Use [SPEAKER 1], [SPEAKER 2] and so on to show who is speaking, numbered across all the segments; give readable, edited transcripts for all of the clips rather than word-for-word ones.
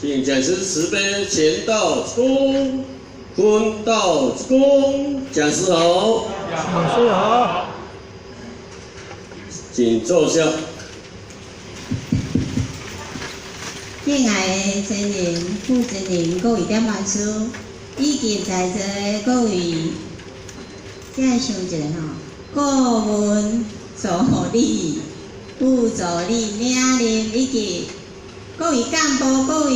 [SPEAKER 1] 請講師慈悲前到鞠躬，坤道鞠躬，講師好。
[SPEAKER 2] 講師好。
[SPEAKER 1] 請坐下。
[SPEAKER 3] 敬愛的前人、副前人、各位點傳師，以及在座的各位，再想一下吼，顧問助理、副助理、領任以及各位幹部、各位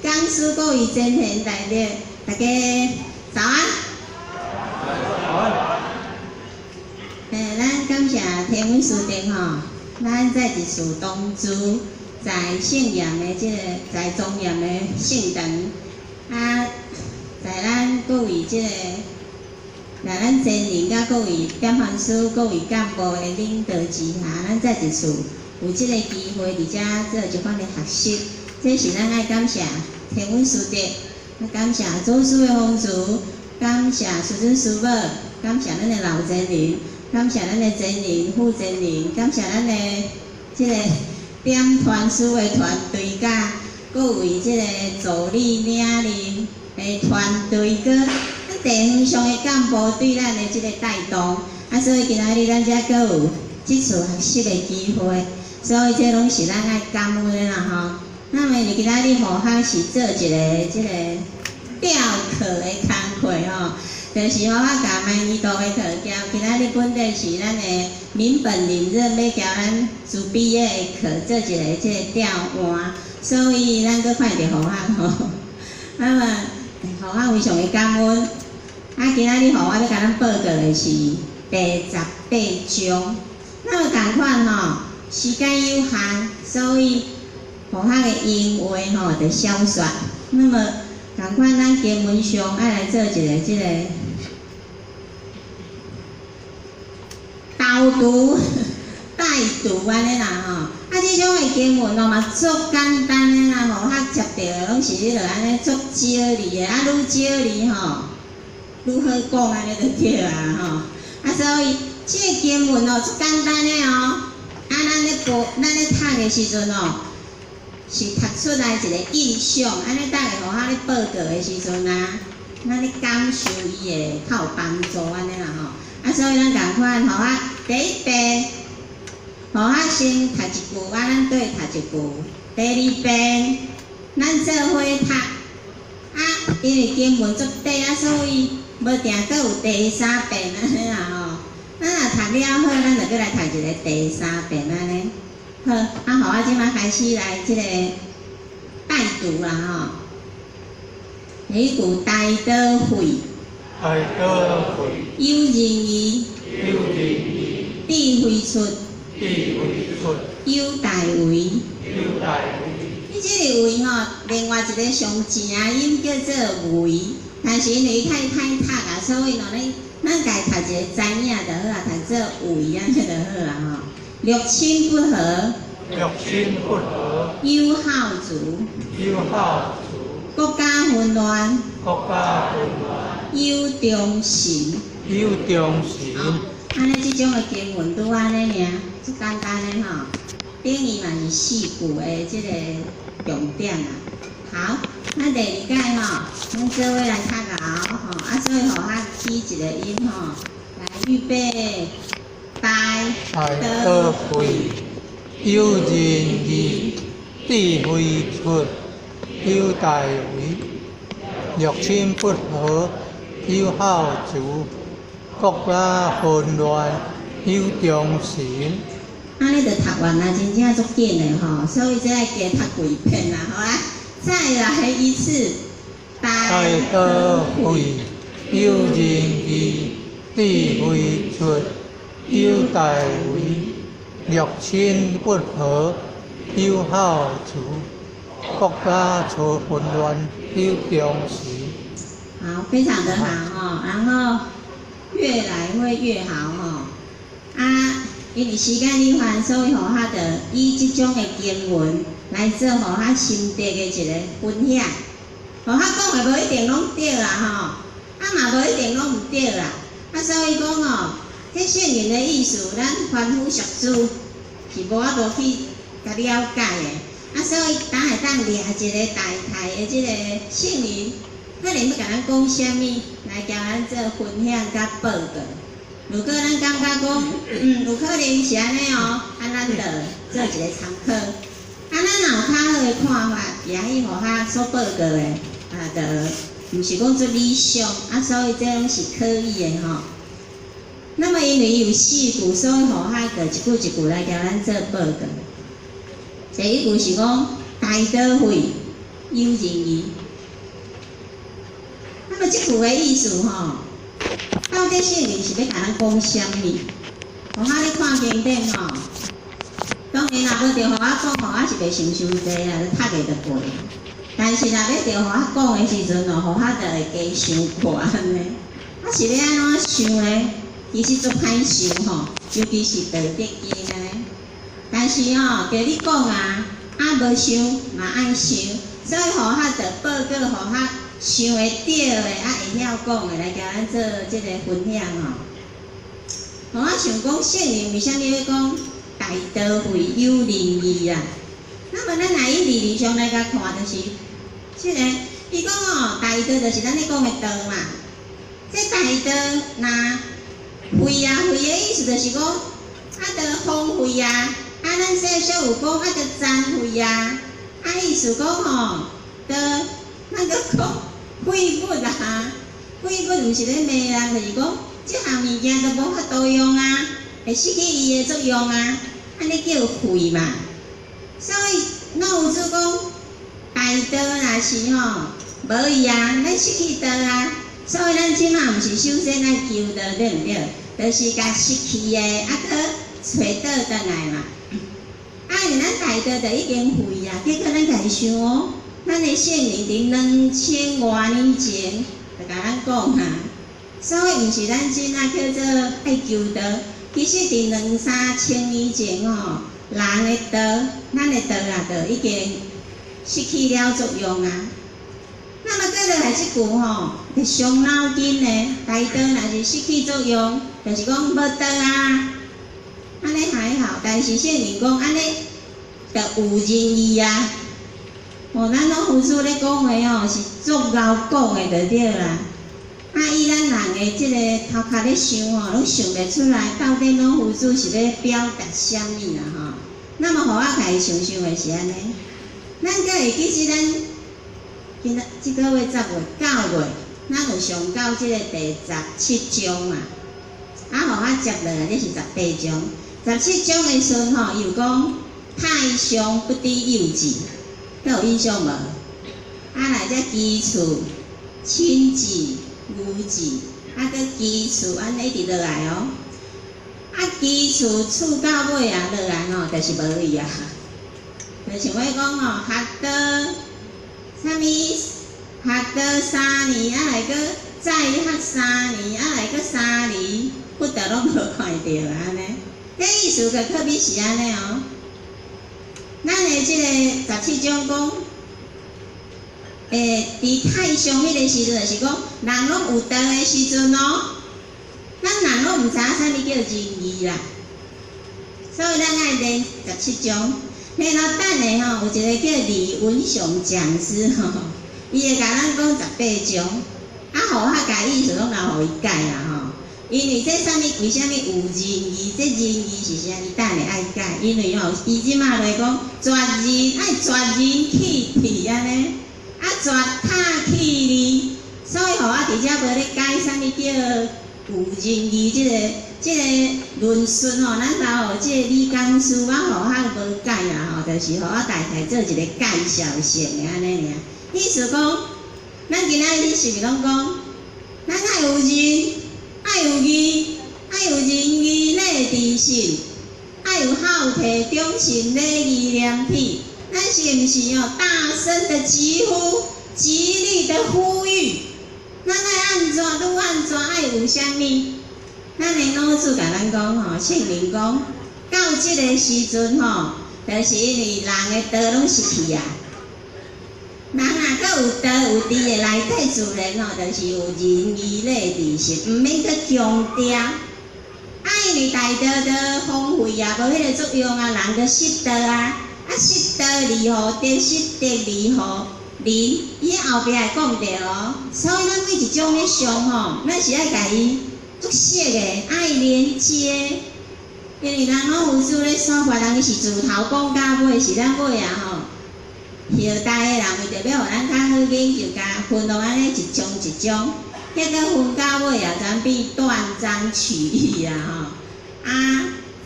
[SPEAKER 3] 講師、各位前賢大德，大家早安。
[SPEAKER 2] 早安。
[SPEAKER 3] 咱感謝天文書店吼，咱再一次同住在聖嚴的這個在莊嚴的聖堂，啊，在咱各位這個，在咱前人佮各位點傳師、各位幹部的領導之下，咱再一次有這個機會佇遮做這款的學習，這是咱愛感謝天文師德，感謝祖師的風慈，感謝師尊師母，感謝咱的老前人，感謝咱的前人、副前人，感謝咱的這個點傳師的團隊，佮各位這個助理領任的團隊，閣咱地方上的幹部對咱的這個帶動，啊，所以今仔日咱才閣有這次學習的機會，所以這攏是咱愛感恩的啦吼。那麼你今仔日互學是做一個這個調課的工課吼，就是我共滿意度的課交，今仔日本底是咱的民本領任欲交咱慈悲的課做一個這個調換，所以咱閣看著互學吼。那麼互學非常的感恩。啊，今仔日予我欲共咱報告的是第十八章。那麼仝款吼，時間有限，所以予學的英話吼就少說。那麼仝款，咱經文上愛來做一個這個導讀、帶讀按呢啦吼。啊，這種的經文哦嘛足簡單的啦，予學接著的攏是彼落按呢足少字的，啊，愈少字吼，愈好講按呢就對啊吼。啊，所以這個經文哦足簡單的哦。啊，咱咧報、咱咧讀的時陣哦，是讀出來一個印象，按呢逐下予學咧報告的時陣啊，咱咧感受伊會較有幫助按呢啦吼。啊，所以咱仝款，予學第一遍，予學先讀一句，啊，咱對讀一句。第二遍，咱做伙讀，啊，因為經文足短啊，所以無定閣有第三遍按呢啦吼。咱若讀了好，咱就閣來讀一个第三遍按呢。好，啊，予我這擺開始來這個帶讀啦吼。第一句大道廢，
[SPEAKER 2] 大道廢，
[SPEAKER 3] 有仁義，
[SPEAKER 2] 有仁義，
[SPEAKER 3] 智慧出，
[SPEAKER 2] 智慧出，
[SPEAKER 3] 有大為，
[SPEAKER 2] 有大為。
[SPEAKER 3] 你這個為吼，另外一個上正音叫做為，但是因為伊太歹讀啊，所以喏，咱家讀一個知影就好啊，讀做為按呢就好啊吼。六親不和，
[SPEAKER 2] 六親不和，
[SPEAKER 3] 有孝慈，
[SPEAKER 2] 有孝慈，
[SPEAKER 3] 國家紛亂，
[SPEAKER 2] 國家紛亂，
[SPEAKER 3] 有忠臣，
[SPEAKER 2] 有忠臣。
[SPEAKER 3] 按呢，這種的經文拄按呢爾，足簡單的吼。等於嘛是四句的這個重點啦。好，咱第二擺吼，咱做伙來讀𠢕吼，啊，所以予學起一個音吼，來預備，大
[SPEAKER 2] 大道廢，有仁義，智慧出，有大為，六親不和，有孝慈，國家紛亂，有忠臣。
[SPEAKER 3] 按呢就讀完啊，真正足緊的吼，所以這愛加讀幾遍啦，好啦，再來一次。
[SPEAKER 2] 大道廢，有仁義，智慧出，有大為，六親不和，有孝慈，國家出紛亂，有忠臣。
[SPEAKER 3] 好，非常的好吼，然後越來會越好吼。啊，因為時間有限，所以予學就以這種的經文來做予學心得的一個分享。予學講的無一定攏對啦吼，啊嘛無一定攏毋對啦。啊，所以講哦，這聖言的意思，咱凡夫俗子是無法度去共了解的。啊，所以當會當掠一个大台的這个聖人，可能欲共咱講啥物，來共咱做分享佮報告。如果咱感覺講，有可能是按呢哦，啊，咱就做一个參考。啊，咱若有較好的看法，也許予較所報告的，啊，就毋是講足理想，啊，所以這攏是可以的吼。那麼因為伊有四句，所以予較就一句一句來共咱做報告。第一句是講大道廢，有仁義。那麼這句的意思吼，到底聖人是欲共咱講啥物？予我咧看經典吼，當然若無著予我講吼，我是袂想傷濟啦，讀下就過。但是若欲著予我講的時陣哦，予我就會加想過按呢。啊，是欲按怎想呢？其實足歹想吼，尤其是道德經按呢。但是吼，叫你講啊，啊無想嘛愛想，所以予我就報告予我想會著的，啊會曉講的來共咱做這个分享吼。予我想講聖人為啥物欲講大道廢有仁義啊？那麼咱若以字義上來共看，就是這个，伊講哦，大道就是咱咧講的道嘛。這大道若廢啊，廢的意思就是講，啊，就荒廢啊，啊，咱小小有講啊，就殘廢啊，啊，意思講吼，就咱閣講廢物啊，廢物毋是咧罵人，就是講這項物件都無法度用啊，會失去伊的作用啊，按呢叫廢嘛。所以老夫子講，大道若是吼無伊啊，咱失去道啊。所以咱這馬毋是首先愛求道，對毋對？就是共失去的，啊，閣揣倒轉來嘛。啊，因為咱大道就已經廢啊，結果咱家己想哦，咱的聖人佇2000外年前就共咱講啊，所以毋是咱這馬叫做愛求道，其實佇兩三千年前吼，人的道，咱的道啊，就已經失去了作用啊。那麼過落來這句吼，會傷腦筋的，大道若是失去作用，就是講無道啊。按呢還好，但是聖人講按呢，就有仁義啊。哦，咱老夫子咧講話吼，是足𠢕講的就對啦。啊，以咱人的這个頭殼咧想吼，攏想袂出來，到底老夫子是咧表達啥物啦吼。那麼，予我家己想想的是按呢，咱閣會記起咱今仔這个月10月9月，咱有上到這个第17章嘛。啊，予我接落來，這是18章。十七章的時陣吼，伊有講太上不知幼稚，閣有印象無？啊，來遮雞翅、親子、牛子，啊，閣雞翅按呢一直落來哦。啊，雞翅刺到尾啊，落來吼，就是無去啊。就像欲講吼，學道啥物？學道三年，啊來閣再學三年，啊來閣三年，佛陀攏無看著按呢。這意思就可比是按呢哦。咱的這个十七章講，佇太上彼个時陣，就是講人攏有道的時陣哦。咱人攏毋知影啥物叫仁義啦，所以咱愛練十七章。然後等下吼，有一个叫李文雄講師吼，伊會共咱講十八章，啊，予我共意思攏留予伊解啦吼。因為這啥物？為啥物有仁義？這仁義是啥物？等下愛解。因為吼，伊這馬來講，絕仁愛絕仁去鐵按呢，啊絕塔去利，所以予我佇遮無咧解啥物叫有仁義這个論述吼，咱留予這个李講師，我予較無解啦吼，就是予我大概做一个介紹性的按呢爾。意思講，咱今仔日是毋是攏講，咱愛有仁，愛有義，愛有仁義禮智信，愛有孝悌忠信禮義廉恥。咱是毋是哦？大聲的疾呼，極力的呼籲，咱愛按怎，愈按怎愛有啥物？咱的老師共咱講吼，聖人講，到這个時陣吼，就是因為人的道攏失去啊。人若閣有道有智的內底，自然吼，就是有仁義禮智信，毋免閣強調。啊，因為大道都荒廢啊，無彼个作用啊，人就失道啊，啊失道離乎德，失德離乎仁，伊後壁會講著哦。所以咱每一種的相吼，咱是愛共伊足熟的，愛連接。因為咱老夫子咧說法，人伊是自頭講到尾，是咱尾啊吼。後代的人為著欲予咱較好研究，共分落按呢一章一章，結果分到尾啊，全變斷章取義啊吼！啊，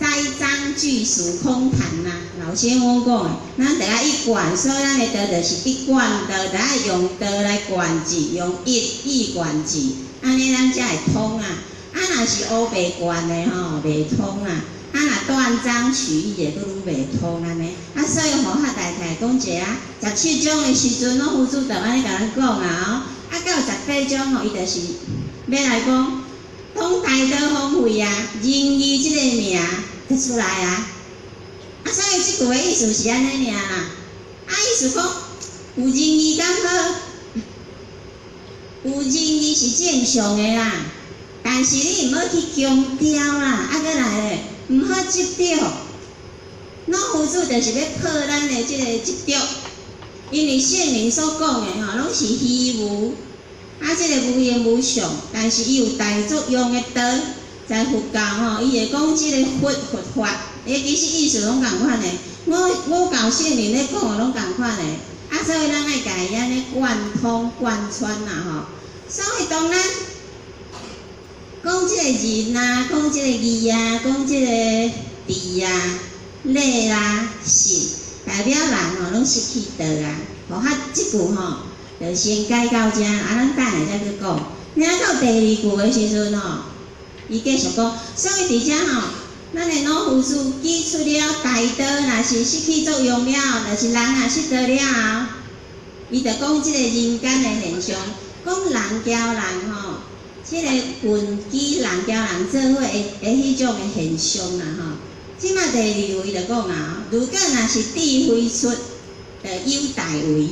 [SPEAKER 3] 栽贓俱屬空談啊，老仙翁講的，咱著愛一貫，所以咱的道就是一貫道，著愛用道來貫智，用一以貫智，按呢咱才會通啊！啊，若是烏白貫的吼，袂通啊！啊，若斷章取義的，閣愈袂通按呢。啊，所以吼，較大概講者啊，17章的時陣，老夫子就按呢共咱講啊，吼，啊，到18章吼，伊就是欲來講，當大道荒廢啊，仁義這個名就出來啊。啊，所以這句的意思是按呢爾啦。啊，意思講有仁義敢好？有仁義是正常的啦，但是你毋好去強調啦，啊，閣來咧，毋好執著。老夫子就是欲破咱的這個執著，因為聖人所講的吼，攏是虛無，啊，這個無形無相，但是伊有大作用的道，在佛教吼，伊會講這個佛佛法，伊其實意思攏仝款的。五教聖人咧講的攏仝款的，啊，所以咱愛共伊按呢貫通貫穿啦吼。所以當咱講這個仁啊，講這個義啊，講這個智啊、禮啊、信，代表人吼攏失去道啊。吼，啊，這句吼，就先解到遮，啊，咱等下再閣講。爾到第二句的時陣吼，伊繼續講，所以佇遮吼，咱的老夫子指出了大道若是失去作用了，若是人若失道了後，伊就講這個人間的現象，講人交人吼，這個群居人交人做伙的的彼種的現象啦吼。這馬第二句伊就講啊，如果若是智慧出，就有大為。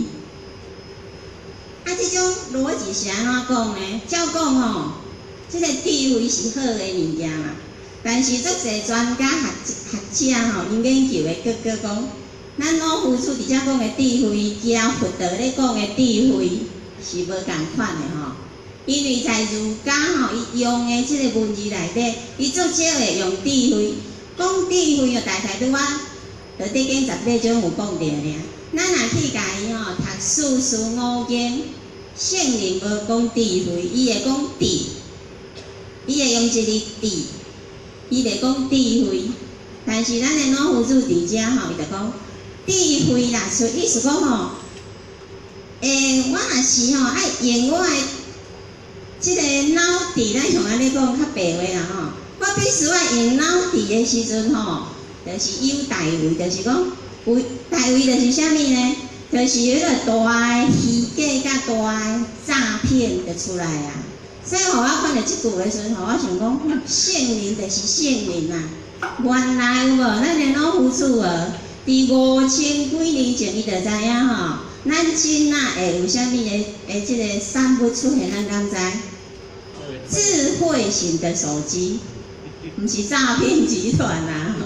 [SPEAKER 3] 啊，這種邏輯是按怎講呢？照講吼，這個智慧是好的物件嘛。但是足濟專家學學者吼，𪜶研究的結果講，咱老夫子佇遮講的智慧，佮佛道咧講的智慧是無仝款的吼。因為在儒家吼，伊用的這個文字內底，伊足少會用智慧。講智慧哦，大概拄仔就頂間18章有講著爾。咱若去共伊吼讀四書五經，聖人無講智慧，伊會講智，伊會用一字智，伊袂講智慧。但是咱的老夫子佇遮吼，伊就講智慧啦，出意思講吼，我若是吼愛用我的這個腦智，咱用按呢講較白話啦吼。我必須愛用腦智的時陣吼，就是有大為，就是講有大為就是啥物呢？就是彼個大的虛假佮大的詐騙就出來啊。所以予我看著這句的時陣，予我想講，聖人就是聖人啊。原來有無？咱的老夫子無？佇5000幾年前，伊就知影吼，咱今仔會有啥物的的這個產物出現，咱敢知？智慧型的手機，毋是詐騙集團啊！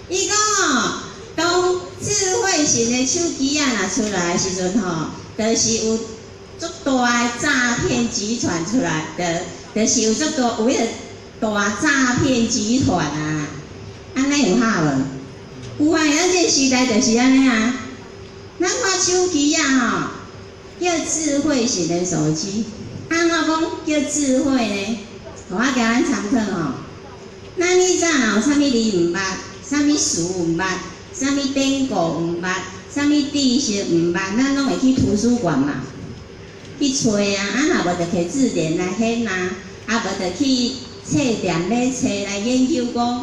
[SPEAKER 3] 伊講吼，當智慧型的手機仔若出來的時陣吼，就是有足大的詐騙集團出來，就是有足大有彼個大詐騙集團啊！按呢有合無？有啊，咱這個時代就是按呢啊！咱看手機仔吼，叫智慧型的手機，按怎講叫智慧呢？予我共咱參考吼。咱以前若有啥物字毋捌，啥物詞毋捌，啥物典故毋捌，啥物知識毋捌，咱攏會去圖書館嘛，去揣啊。啊，若無就摕字典來掀啊，啊無就去冊店咧冊來研究講，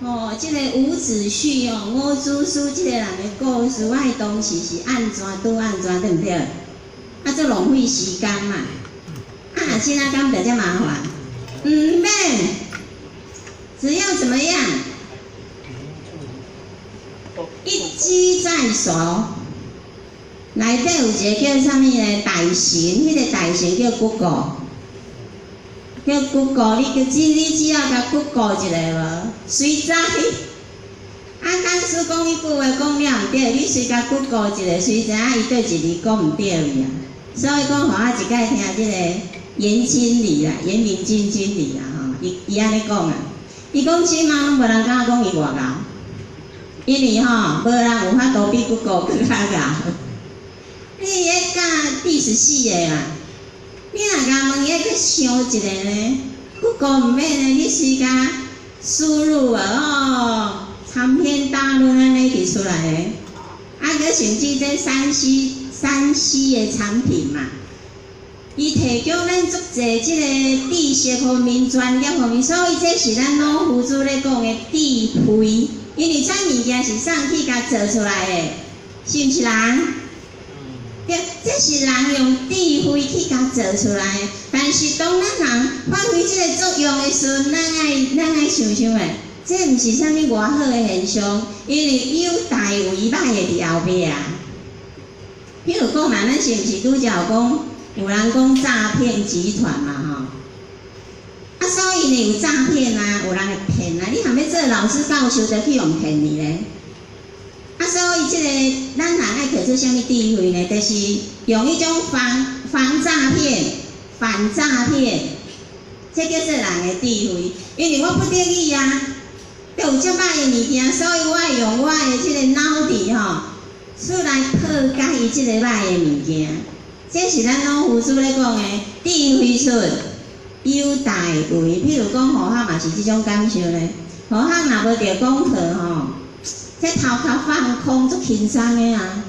[SPEAKER 3] 吼，這個伍子胥哦，伍子胥這個人的故事，啊，伊當時是按怎拄按怎，對毋對？啊，足浪費時間嘛。啊，若這仔敢著遮麻煩？毋免，只要怎麼樣？一機在手，內底有一個叫啥物呢？大神，彼個大神叫 Google，叫 Google，你只要共 Google 一下無，隨知。啊，敢使講彼句話講了毋對，你隨共 Google 一下，隨知影伊佗一字講毋對去啊。所以講，予我一擺聽這个嚴經理啦，嚴明進經理啦吼，伊按呢講啊，伊講這馬攏無人敢講伊偌𠢕，因為吼無人有法度比 Google 閣較𠢕。你彼教歷史系的啦，你若共問伊去想一下呢，Google 毋免呢，你隨共輸入啊哦，長篇大論按呢提出來的，啊，閣甚至這 3C 的產品嘛，伊提供咱足濟這个知識方面、專業方面，所以這是咱老夫子咧講的智慧，因為這物件是啥去共做出來的，是毋是人？對，這是人用智慧去共做出來的。但是當咱人發揮這个作用的時陣，咱愛想想的，這毋是啥物偌好的現象，因為有大為歹的佇後壁啊。比如講啦，咱是毋是拄才有講，有人講詐騙集團嘛吼？啊，所以呢有詐騙啊，有人會騙啊。你若欲做老師教授，就去予騙去咧。啊，所以這个咱人愛提出啥物智慧呢？就是用彼種防詐騙、反詐騙，這叫做人的智慧。因為我不得已啊，都有這歹的物件，所以我愛用我的這个腦袋吼，出來破解伊這個歹的物件。這是咱老夫子咧講的智慧出有大為。譬如講，何學嘛是這種感受咧。何學若無著功課吼，這頭殼放空足輕鬆的啊，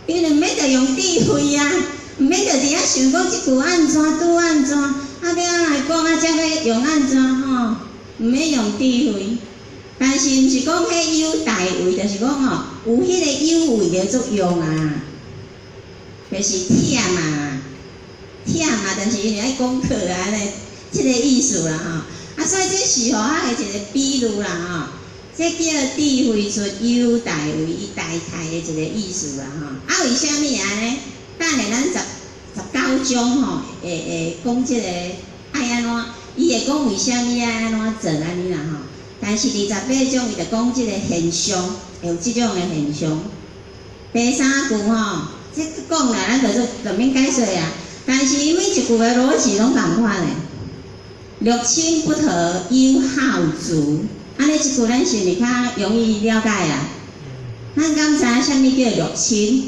[SPEAKER 3] 因為毋免著用智慧啊，毋免著佇遐想講這句按怎拄按怎，啊欲按來講啊，才欲用按怎吼，毋免用智慧。但是毋是講彼有大為，就是講吼，有彼个有為的作用啊，就是忝啊，忝啊，就是因為愛功課啊，按呢，這个意思啦吼。啊，所以這是予我的一個比喻啦吼。這叫智慧出有大為，伊代替的一個意思啦吼。啊，為啥物按呢？等下咱19章吼，會講這个愛按怎，伊會講為啥物愛按怎做按呢啦吼。但是28章伊就講這個現象，會有這種的現象。第三句吼，這講來咱就免解說啊。但是伊每一句的邏輯攏仝款的。六親不和，友好慈。按呢這句咱是毋是較容易了解啊？咱敢知影啥物叫六親？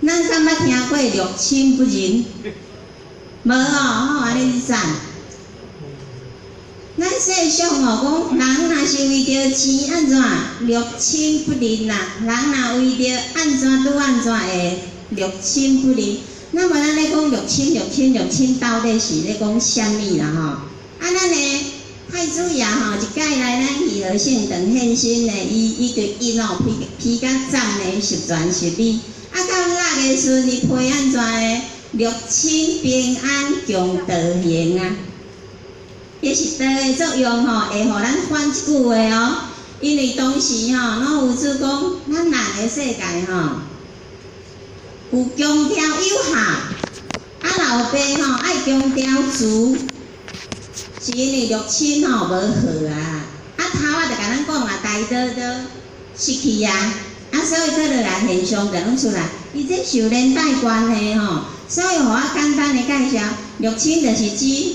[SPEAKER 3] 咱敢捌聽過六親不認？無哦，好，按呢你讚。咱世上哦，講人若是為著錢按怎六親不認啦？人若為著按怎拄按怎會六親不認？那麼咱咧講六親、六親、六親，到底是咧講啥物啦？吼？啊，咱的太子爺吼，一擺來咱義和聖堂現身呢，伊對𪜶哦批批甲讚的十全十美。啊，到六的時陣，伊批按怎呢？六親平安共道行啊！伊是道的作用吼，會予咱反這句話哦。因為當時吼，老夫子講，咱人的世界吼，有強調友孝，啊老爸吼愛強調慈，是因為六親吼無和啊。啊頭仔就共咱講啊，大多都失去啊，啊所以閣落來現象就攏出來。伊這受連帶關係吼，所以予我簡單的介紹，六親就是指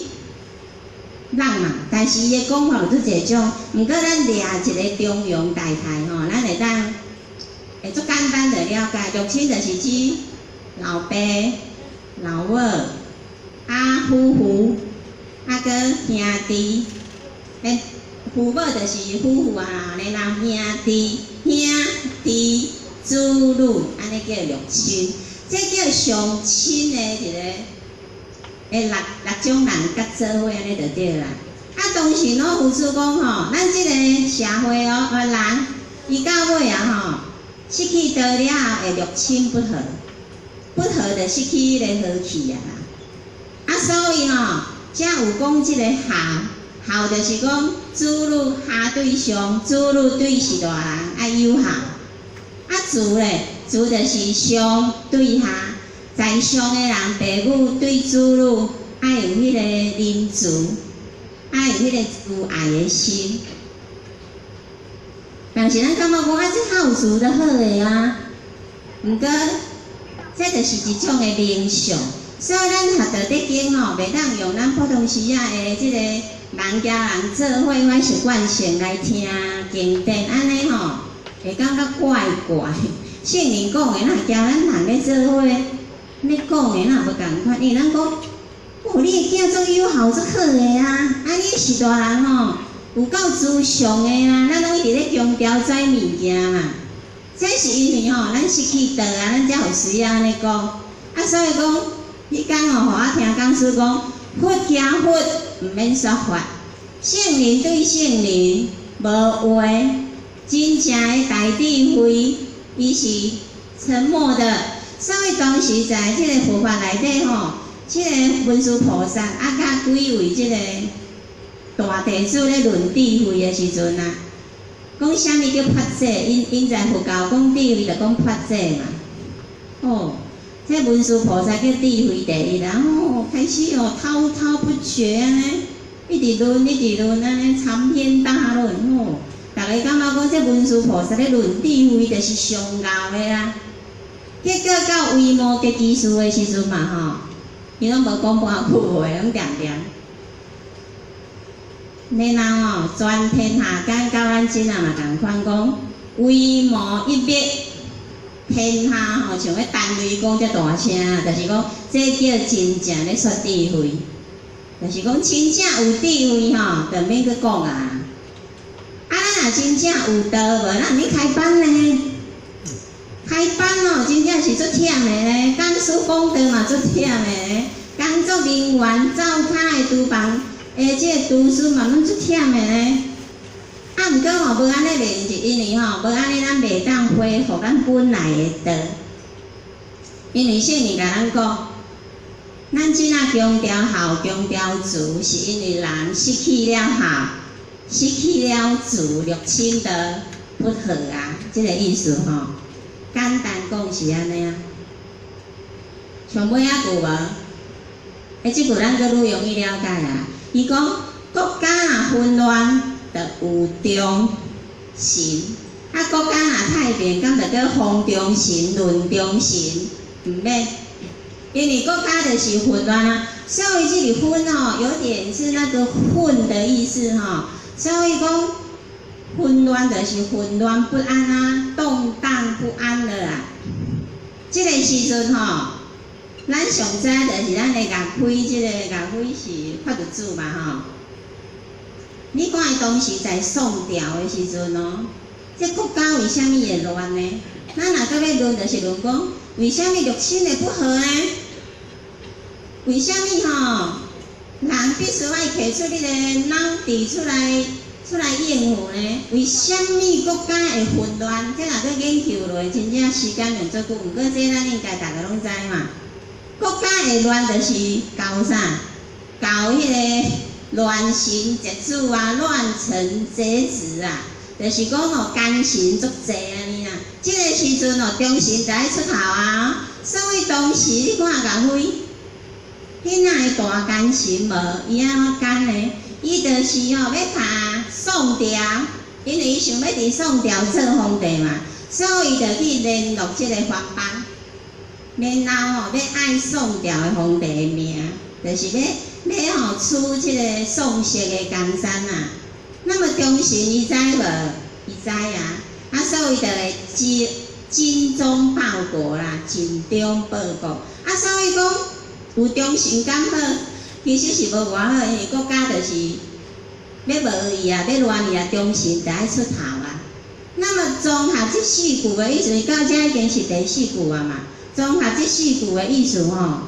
[SPEAKER 3] 人嘛，但是伊的講法有足濟種，毋過咱掠一个中庸大概吼，咱會當會足簡單的了解。六親就是指老爸、老母、啊夫婦，啊閣兄弟，父母就是夫婦啊，然後兄弟、子女，按呢叫六親，這叫上親的一個。六種人佮做伙按呢就對啦。啊，當時老夫子講吼，咱這個社會哦，人伊到尾啊吼，失去道了後會六親不和，不和就失去彼個和氣啊啦。啊，所以吼，才有講這個孝，孝就是講子女孝對上，子女對序大人愛友孝。啊，慈咧，慈就是上對下。在上的人，爸母對子女愛有彼個仁慈，愛有彼個慈愛的心。但是咱感覺講啊，這孝慈就好的啊。毋過，這就是一種的冥想，所以咱學道德經吼，袂當用咱普通時仔的這個人交人做伙款習慣性來聽經典，按呢吼會感覺怪怪。聖人講的，哪會交咱人咧做伙咧講的，哪無仝款？因為咱講，哦，你的囝足有孝足好的啊，啊，你是大人吼，有夠慈祥的啊，咱攏一直咧強調這物件嘛。這是因為吼，咱失去道啊，咱才有需要按呢講。啊，所以講，彼工吼，予我聽講師講，佛聽佛，毋免說法。聖人對聖人無話，真正的大智慧，伊是沉默的。所以當時在這個佛法內底吼，這個文殊菩薩啊，佮幾位這個大弟子咧論智慧的時陣啊，講啥物叫法者？𪜶𪜶在佛教講智慧，就講法者嘛。哦，這文殊菩薩叫智慧第一啦。哦，開始哦滔滔不絕按呢，一直論一直論按呢，長篇大論哦。逐家感覺講這文殊菩薩咧論智慧，就是上𠢕的啦。結果到維摩詰居士的時陣嘛吼，伊攏無講半句話，攏恬恬。然後吼，全天下間佮咱這仔嘛仝款講，維摩一滅，天下吼像咧彈雷公遮大聲，就是講這叫真正咧說智慧，就是講真正有智慧吼，就免閣講啊。啊，咱若真正有道無，咱毋免開班呢。開班哦，真正是足忝的咧，講師講道嘛足忝的咧，工作人員灶跤的廚房的這個廚師嘛攏足忝的咧。啊，毋過吼，無按呢袂，是因為吼，無按呢咱袂當恢復咱本來的道。因為聖人共咱講，咱這仔強調孝、強調慈，是因為人失去了孝，失去了慈，六親都不和啊，這個意思吼。簡單講是按呢啊。上尾仔句無？欸，這句咱閣愈容易了解啊。伊講國家若紛亂，就有忠臣；啊，國家若太平，敢就叫風中神、論中神？毋免，因為國家就是混亂啊。所以這個混吼，有點是那個混的意思吼。所以講混亂就是混亂不安啊，動盪不安的啦。這個時陣吼，咱上知就是咱的岳飛，這個岳飛是法律主嘛吼。你看伊當時在宋朝的時陣哦，這國家為啥物會亂呢？咱若閣欲論，就是論講為啥物六親會不和呢？為啥物吼人必須愛提出彼個腦袋出來應付呢？為啥物國家會混亂？這若閣研究落，真正時間用足久。毋過這咱應該逐个攏知嘛。國家會亂，就是搞啥？搞彼個亂臣賊子啊，亂臣賊子啊，就是講吼奸臣足濟按呢啦。這個時陣哦，忠臣就愛出頭啊。所以當時你看岳飛，彼若會大奸臣無？伊按怎奸呢？伊就是吼欲共宋朝，因為伊想欲佇宋朝做皇帝嘛，所以伊就去聯絡這個番邦，然後吼欲愛宋朝的皇帝的命，就是欲吼取這個宋室的江山啊。那麼忠臣伊知無？伊知啊，啊，所以就會盡忠報國啦，盡忠報國。啊，所以講有忠臣敢好，其實是無偌好，因為國家就是欲無伊啊，欲亂伊啊，忠臣就愛出頭啊。那麼綜合這四句的意思，到這已經是第四句啊嘛。綜合這四句的意思吼，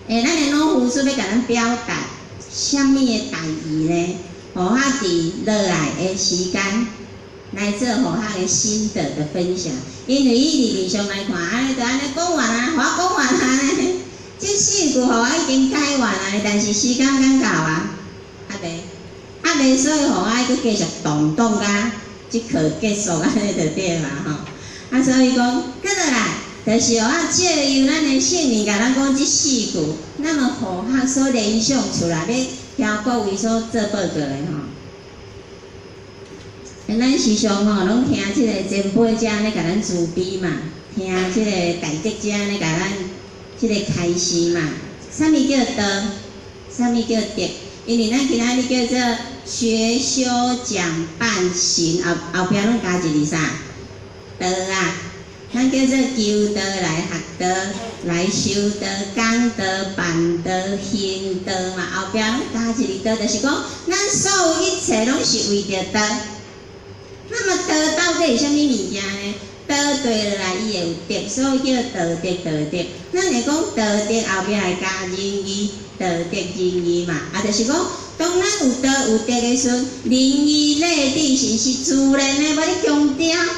[SPEAKER 3] 欸，咱的老夫子欲共咱表達啥物的代誌呢？予我佇落來的時間來做予我的心得的分享。因為伊字面上來看，按呢就按呢講完啊，予我講完啊呢。這四句予我已經解完啊，但是時間敢夠啊？猶未，猶未，所以予我愛閣繼續動動甲這課結束按呢就對嘛吼。啊，所以講，閣落來，就是予我借由咱的聖人共咱講這四句，那麼予我所聯想出來，欲聽各位所做報告的吼。咱時常吼，攏聽這个前輩者咧共咱慈悲嘛，聽這个大德者咧共咱這个開示嘛。啥物叫道？啥物叫德？因為咱今仔日叫做學修講辦行，後後壁攏加一字啥？道啊！咱叫做求道來學道，來修道、講道、辦道、行道嘛。後壁攏加一字道，就是講咱所有一切攏是為著道。那麼道到底是啥物物件呢？道對落來，伊會有德，所以叫道德道德。咱會講道德後壁會加仁義，道德仁義嘛，啊，就是講當咱有道有德的時陣，仁義禮智信是自然的，無咧強調。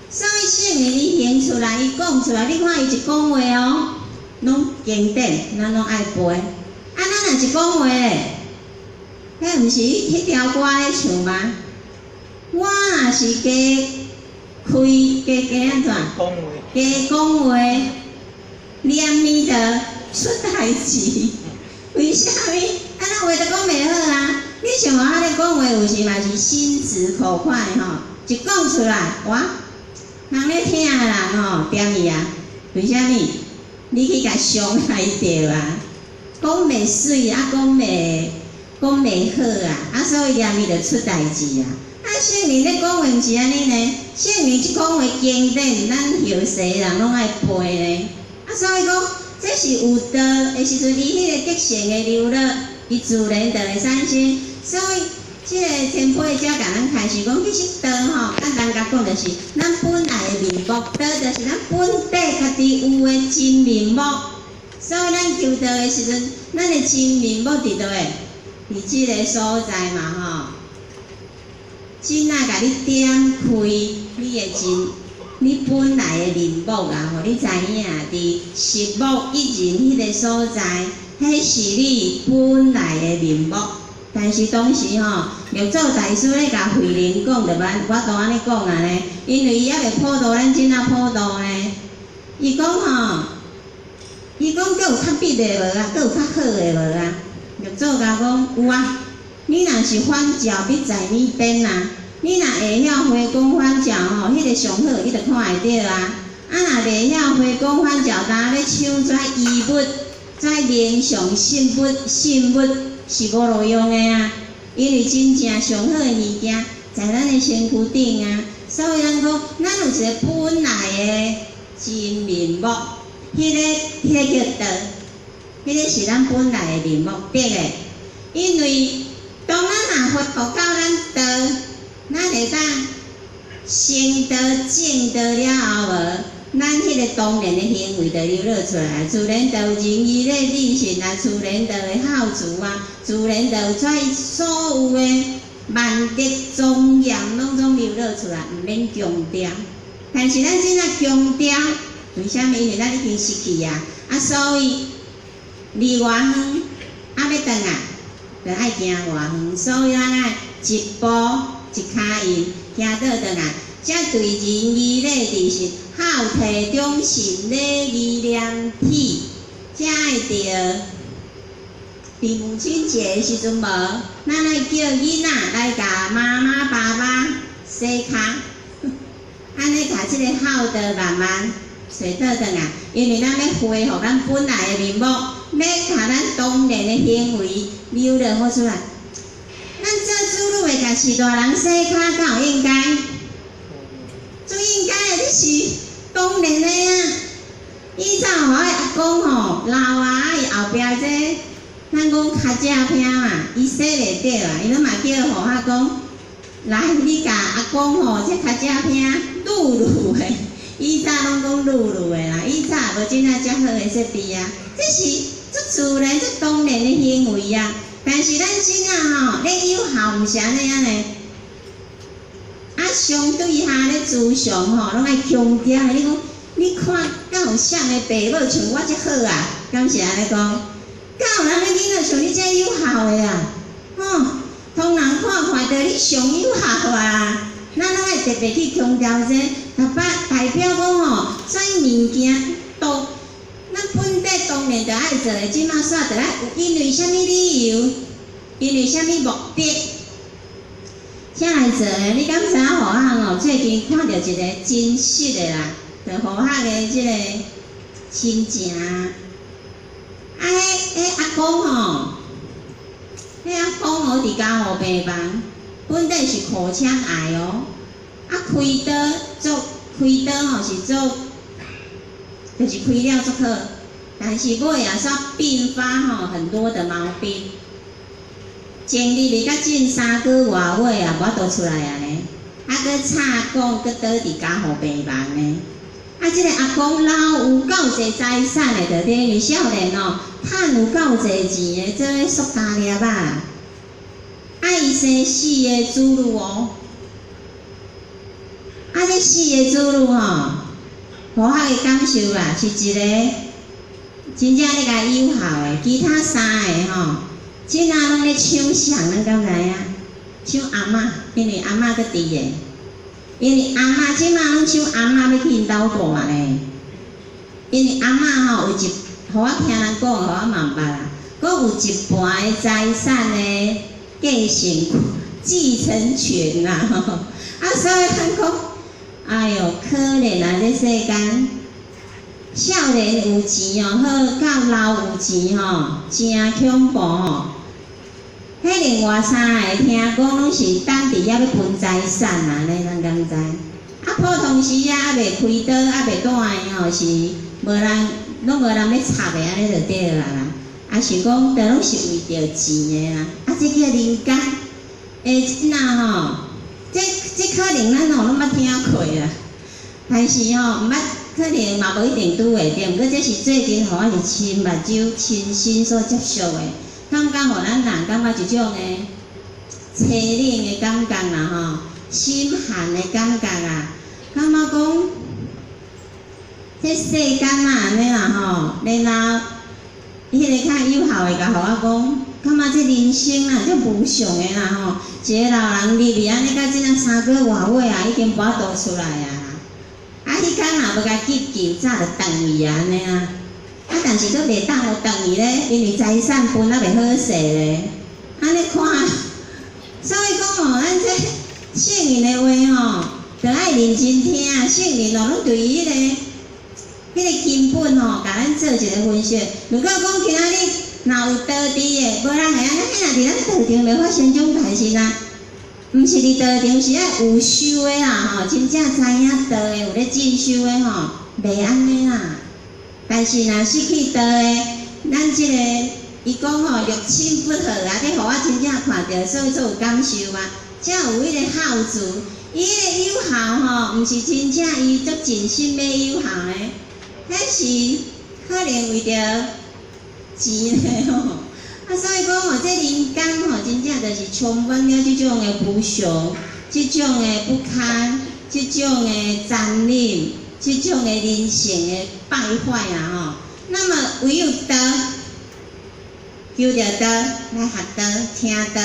[SPEAKER 3] 所以聖人伊行出來，伊講出來，你看伊一講話哦，攏經典，咱攏愛背。啊，咱若一講話咧，彼毋是彼條歌咧唱嗎？我若是加開加加按怎？加講話，連咪就出代誌。為啥物？啊，咱話都講袂好啊！你像我按呢講話，有時嘛是心直口快吼，一講出來，哇！人咧聽的人吼，恬去啊？為啥物？你去共傷害著啊！講袂媠啊，講袂好啊，啊，所以連伊就出代誌啊！啊，聖人咧講話毋是按呢呢？聖人一講話經典，咱後世人攏愛背呢。啊，所以講，這是有道的時陣，伊彼個德性的流露，伊自然就會產生。所以，這个前輩才共咱開示講，其實道吼，簡單共講就是，咱本來的面目，道就是咱本底家己有的真面目。所以咱求道的時陣，咱的真面目佇佗位？佇這个所在嘛吼。真啊，共你點開你的真，你本來的面目啊，予你知影，佇實無一人彼个所在，彼是你本來的面目。但是當時吼，六祖大師咧共慧能講，就我都按呢講啊呢，因為伊猶未普度，咱這仔普度呢。伊講吼，伊講閣有較秘的無啊？閣有較好的無啊？六祖共講有啊。你若是反照欲在你邊啊，你若會曉回光返照吼，彼个上好，你就看會著啊。啊，若袂曉回光返照，焦欲搶這衣物、這名相信物、信物是無路用的啊。因為真正上好的物件在咱的身軀頂啊，所以咱講，咱有一个本來的真面目，彼个叫道，彼个是咱本來的面目，對的。因為當咱若恢復到咱道，咱會當成道證道了後無，咱彼个當然的行為就流露出來，自然就有仁義禮智信啊，自然就會孝慈啊，自然就有這所有的萬德莊嚴攏總流露出來，毋免強調。但是咱這仔強調，為啥物？因為咱已經失去啊，啊，所以離偌遠，啊，欲轉來，就愛行偌遠，所以咱愛一步一跤印，行倒轉來，才對仁義禮智信孝悌忠信禮義廉恥，才會著。佇母親節的時陣無，咱愛叫囡仔來共媽媽爸爸洗跤，按呢共這个孝道慢慢揣倒轉來，因為咱欲恢復咱本來的面目，欲共咱當然的行為流露好出來。咱做子女的，共序大人洗跤，敢有應該？足應該的，這是當然的啊！以早吼，我阿公吼老啊，伊後壁這，咱講跤脊疼嘛，伊洗袂著啊，伊攏嘛叫予我講，來，你共阿公吼，這跤脊疼擼擼的，以早攏講擼擼的啦，以早無這仔遮好的設備啊，這是足自然、足當然的行為啊。但是咱這仔吼，咧有孝毋是按呢按呢。啊，相對下咧慈祥吼，攏愛強調的。你講，你看，敢有啥个爸母像我遮好啊？敢是按呢講？敢有人的囡仔像你遮有孝的啊？吼，通人看看著你上有孝啊！咱攏愛特別去強調這，代表代表講吼，這物件都咱本底當然著愛做的，這馬煞著愛，因為啥物理由？因為啥物目的？啥來做呢？你敢知影何學哦？最近看著一個真實的啦，就何學的這個親情。啊，彼阿公吼，彼阿公哦，佇加護病房，本底是口腔癌哦，啊開刀做開刀吼是做，就是開了足好，但是尾啊煞併發吼很多的毛病。前日日甲近3個外尾啊，無法度出來啊呢，啊閣插管，閣倒佇加護病房呢。啊，這個阿公老有夠濟財產的，就對，因為少年哦，趁有夠濟錢的，做咧塑膠粒仔。啊，伊生四个子女哦，啊，這四个子女吼，予我的感受啊，是一個真正咧共有孝的，其他三个吼，這仔攏咧搶誰，咱敢知影？搶阿嬤，因為阿嬤閣佇的。因為阿嬤這馬攏搶阿嬤欲去𪜶兜住呢。因為阿嬤吼有一，予我聽人講，予我嘛毋捌啦。講有一半的財產的繼承權啦，啊，所以咱講，哎喲，可憐啊！這世間，少年有錢哦好，到老有錢吼，誠恐怖吼。彼另外三个聽講攏是等佇遐欲分財產啊，按呢咱敢知？啊，普通時啊，猶未開刀，猶未住院吼，是無人，攏無人欲插的，按呢就對啦啦。啊，是講，都攏是為著錢的啦。啊，這叫人間。欸，這吼，這可能咱吼攏捌聽過啦，但是吼毋捌，可能嘛無一定拄會著。毋過這是最近予我是親目睭親身所接觸的，感覺予咱人感覺一種的淒冷的感覺啦吼，心寒的感覺啊，感覺講這世間啊按呢啦吼，然後彼个較有孝的共予我講，感覺這人生啊，足無常的啦吼，一个老人入去按呢，到這若3個外尾啊，已經無法度出來啊。啊，彼工若欲共急救，早就斷去啊，按呢啊。啊，但是閣袂當予斷去咧，因為財產分啊袂好勢咧。按呢看，所以講吼，咱這聖人的話吼，著愛認真聽。聖人哦，攏對彼个根本吼，共咱做一个分析。如果講今仔日若有道智的，無人會按呢，彼若佇咱道場袂發生這種代誌啦。毋是佇道場，是愛有修的啦吼，真正知影道的，有咧進修的吼，袂按呢啦。但是若失去道的，咱這個伊講吼，六親不和啊，這予我真正看著，所以足有感受啊。才有彼個孝子，伊彼个有孝吼，毋是真正伊足盡心欲有孝呢，彼是可能為著錢咧吼。啊，所以講吼，這人間吼，真正就是充滿了這種的無常，這種的不堪，這種的殘忍，這種的人性的敗壞啊吼。那麼唯有道，求著道來學道、聽道。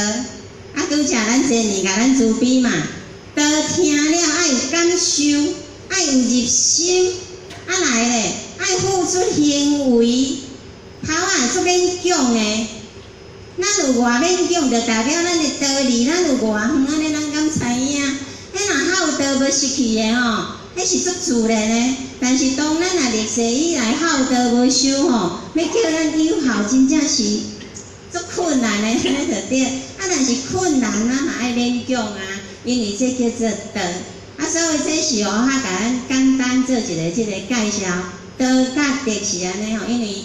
[SPEAKER 3] 啊，拄才咱前年共咱慈悲嘛，道聽了愛有感受，愛有入心，啊來咧，愛付出行為，頭仔足勉強的。咱有偌勉強，就代表咱的道理，咱有偌遠，按呢咱敢知影？彼若孝道無失去的吼，彼是足自然的。但是當咱若歷世以來孝道無守吼，欲叫咱有孝，真正是足困難的，按呢就對。啊，但是困難咱嘛愛勉強啊，因為這叫做道。啊，所以這是予我共咱簡單做一个這个介紹。道佮德是按呢吼，因為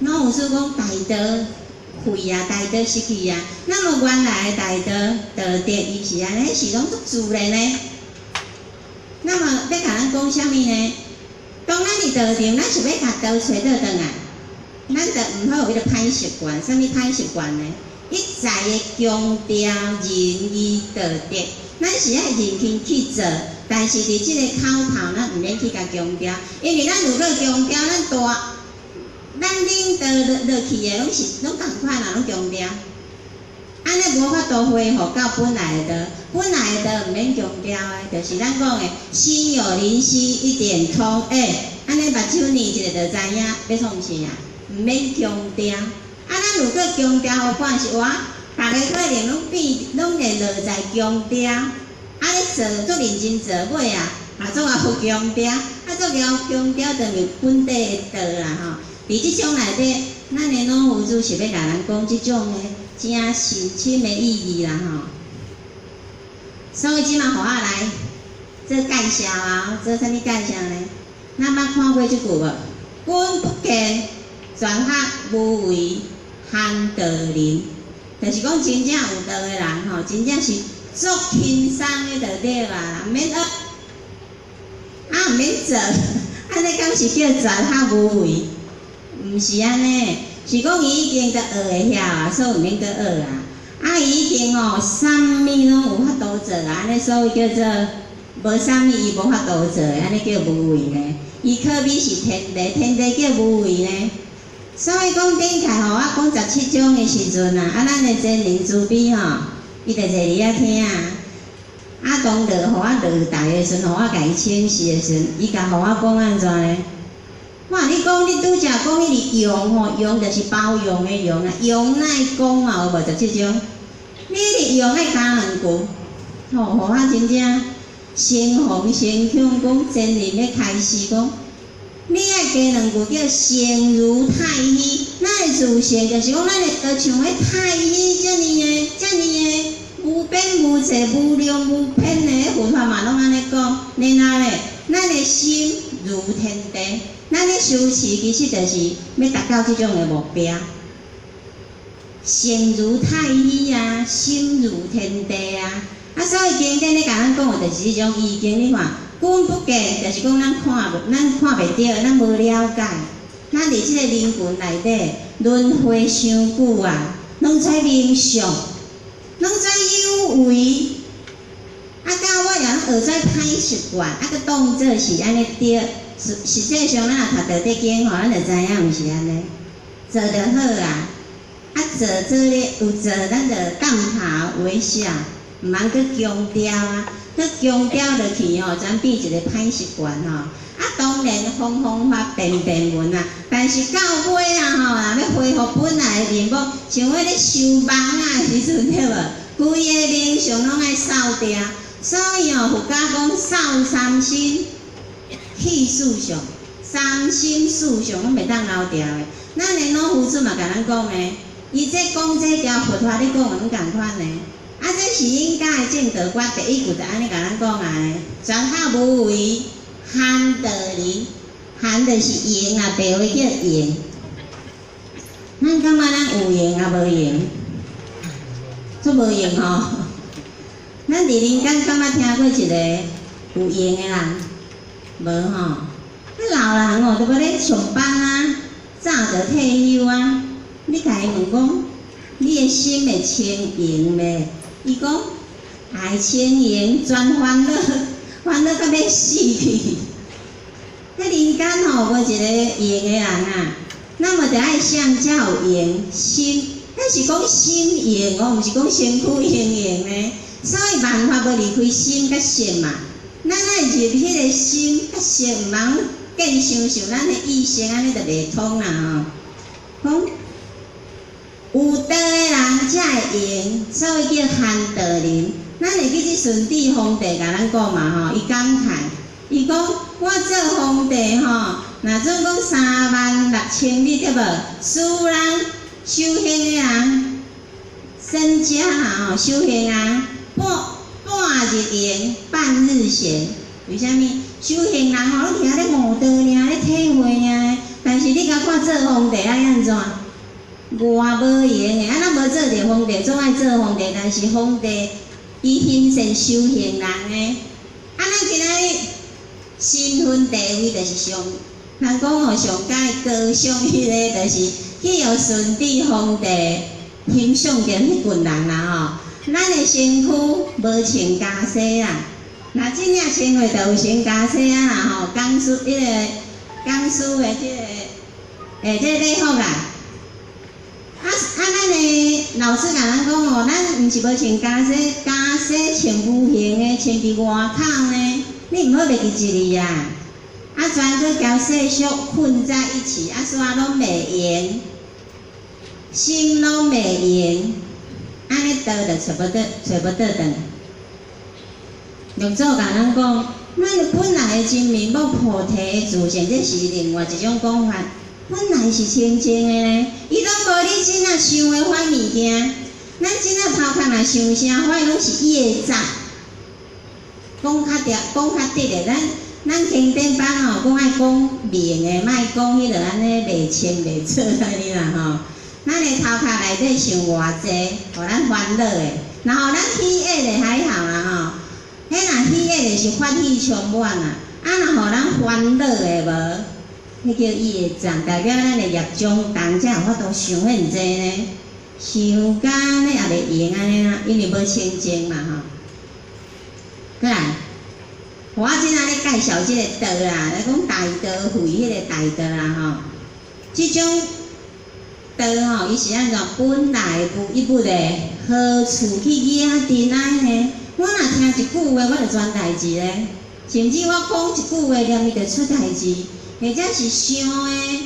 [SPEAKER 3] 老有師講大道廢啊，大道失去啊。那麼原來的大道道德，伊是按呢，是攏足自然的。那麼欲共咱講啥物呢？當咱佇道場，咱是欲共道揣倒轉來，咱就毋好有彼个歹習慣。啥物歹習慣呢？一再的強調仁義道德，咱是愛認真去做，但是佇這个口頭，咱毋免去共強調，因為咱如果強調，咱大，咱領導落落去的，攏是攏仝款啦，攏強調。按呢無法度恢復到本來的道，本來的道毋免強調的，就是咱講的心有靈犀一點通。欸，按呢目睭睨一下就知影欲創啥，毋免強調。啊，咱如果強調予看是我，逐个可能攏變，攏會落在強調。啊，咧做足認真做，尾啊，也足𠢕強調，啊，足𠢕強調就是本底的道啦吼。佇這種內底，咱的老夫子是欲共咱講這種的誠深深的意義啦吼。所以這馬予我來做介紹啊，做啥物介紹呢？咱捌看過這句無？君不見，絕學無為閒道人，就是講真正有道的人吼，真正是足輕鬆的就對啊，毋免學，啊毋免做，按呢敢是叫絕學無為？毋是按呢，是講伊已經都學會曉啊，所以毋免閣學啊。啊，伊已經吼，啥物攏有法度做啊，按呢所以叫做無啥物伊無法度做，按呢叫無為呢。伊可比是天地，天地叫無為呢。所以講頂屆吼，我講17章的時陣啊，啊，咱的真靈慈悲吼，伊就坐佇遐聽啊。啊，當落予我落台的時陣，予我共伊請示的時陣，伊共予我講按怎呢？我你講你拄才講彼个容吼，容就是包容的容啊，容乃講嘛有無十七章？你彼个容愛加兩句，吼，予我真正誠惶誠恐，講真靈咧開示講，你愛加兩句叫性如太虛，咱的自性就是講咱的就像彼太虛遮爾的、遮爾的無邊無際、無量無邊的，佛法嘛攏按呢講。然後咧，咱的心如天地，咱咧修持其實就是欲達到這種的目標。性如太虛啊，心如天地啊。啊，所以經典咧共咱講的就是這種意境。你看，君不見，就是講咱看無，咱看袂著，咱無了解。咱佇這個人群內底輪迴傷久啊，攏知冥想，攏知有為。啊，到尾啊，攏學做歹習慣，啊，閣當做是按呢對。實際上，咱若讀《道德經》吼，咱就知影毋是按呢，做就好啊。啊，做做咧有做，咱就點頭微笑，毋通閣強調啊，閣強調落去吼，轉變一個歹習慣吼。啊，當然方方法變變文啊，但是到尾啊吼，若欲恢復本來的面目，像彼咧收網仔的時陣對無？規个面相攏愛掃掉。所以哦，佛家講掃三身，去四相，三身四相攏袂當留牢的。咱的老夫子嘛共咱講呢，伊這講這條佛法咧講的攏仝款呢。啊，這是應該的正道觀第一句就按呢共咱講啊呢，絕學無為，閒道人，閒就是閒啊，白話叫閒。咱感覺咱有閒抑無閒？足無閒吼。咱佇人間敢捌聽過一個有閒的人？無吼。啊，老人哦，都欲咧上班啊，早就退休啊。你共伊問講，你的心會清閒袂？伊講愛清閒，全煩惱，煩惱甲欲死去。彼人間吼無一個閒的人啊，咱嘛著愛啥才有閒心，彼是講心閒哦，毋是講身軀閒閒呢。所以萬法無離開心佮識嘛。咱愛入彼个心佮識，毋通見想想咱的意識按呢就袂通啦吼。講有道的人才會閒，所以叫閒道人。咱會記這順治皇帝共咱講嘛吼，伊感慨，伊講我做皇帝吼，若準講3萬6千里對無？使人修行的人，僧家啊吼，修行啊，半日閒，半日閒。為啥物？修行人吼，攏佇遐咧悟道爾，咧體會爾。但是你共看做皇帝愛按怎？偌無閒的，啊，咱無做著皇帝，總愛做皇帝，但是皇帝伊欣羨修行人的。啊，咱今仔日身份地位就是上，人講吼上蓋高尚彼个，就是去予順治皇帝欣賞著彼群人啦吼。咱的身軀無穿袈裟啦，若真正穿過就有穿袈裟啊啦吼。講師彼個講師的這個，欸，這個禮服啦。啊啊！咱的老師共咱講哦，咱毋是無穿袈裟，袈裟穿無形的，穿佇外口呢。你毋好袂記一字啊！啊，全閣交世俗混在一起，啊，煞攏袂閒，心攏袂閒。按呢道就揣無倒，揣無倒轉。六祖共咱講，咱本來的真面目菩提的自性，這是另外一種講法。本來是清淨的呢，伊攏無你這仔想的遐物件。咱這仔頭殼若想啥，遐攏是業障。講較直，講較直的，咱經典班吼，講愛講明的，莫講彼落按呢袂清袂楚按呢啦吼。咱的頭殼內底想偌濟，予咱煩惱的，然後咱喜悅的還好啦吼。彼若喜悅的是法喜充滿啊，啊若予咱煩惱的無，彼叫業障，代表咱的業障重，才有法度想遐濟呢。想甲按呢也袂用按呢啦，因為無清淨嘛吼。過來，我這仔咧介紹這个道啦，咧講大道慧，彼个大道啦吼。這種道吼，伊是按怎？本來無一物的，何處去惹塵埃呢？我若聽一句話，我就轉代誌咧。甚至我講一句話，連伊就出代誌，或者是想的、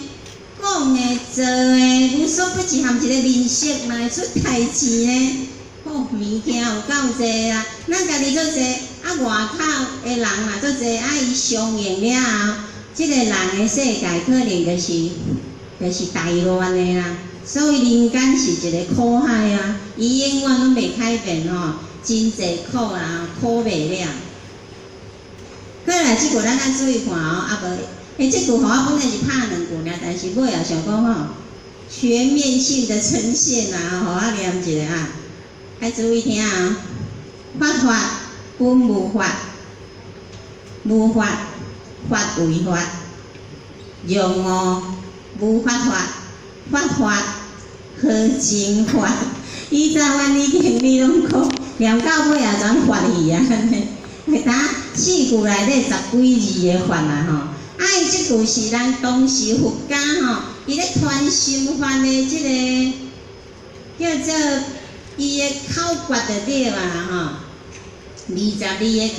[SPEAKER 3] 講的、做的，無所不至含一个面色嘛會出代誌呢。哦，物件有夠濟啊！咱家己足濟，啊外口的人嘛足濟，啊伊相應了後，這个人的世界可能就是大亂的啦。所以人間是一个苦海啊，伊永遠攏袂改變吼，真濟苦啊，苦袂了。過來這句咱愛注意看哦，啊無，欸，這句吼我本來是拍兩句爾，但是尾後想講吼，全面性的呈現啊，予我念一下啊。愛注意聽啊！法法本無法，無法法為法，若悟無法法，法法何真法？以早阮以前你攏講，念到尾也轉法去啊！會當四句內底十幾字的法啊吼！啊，伊這句是咱當時佛家吼，伊咧傳心法的這个叫做伊的口訣就對啊吼，22个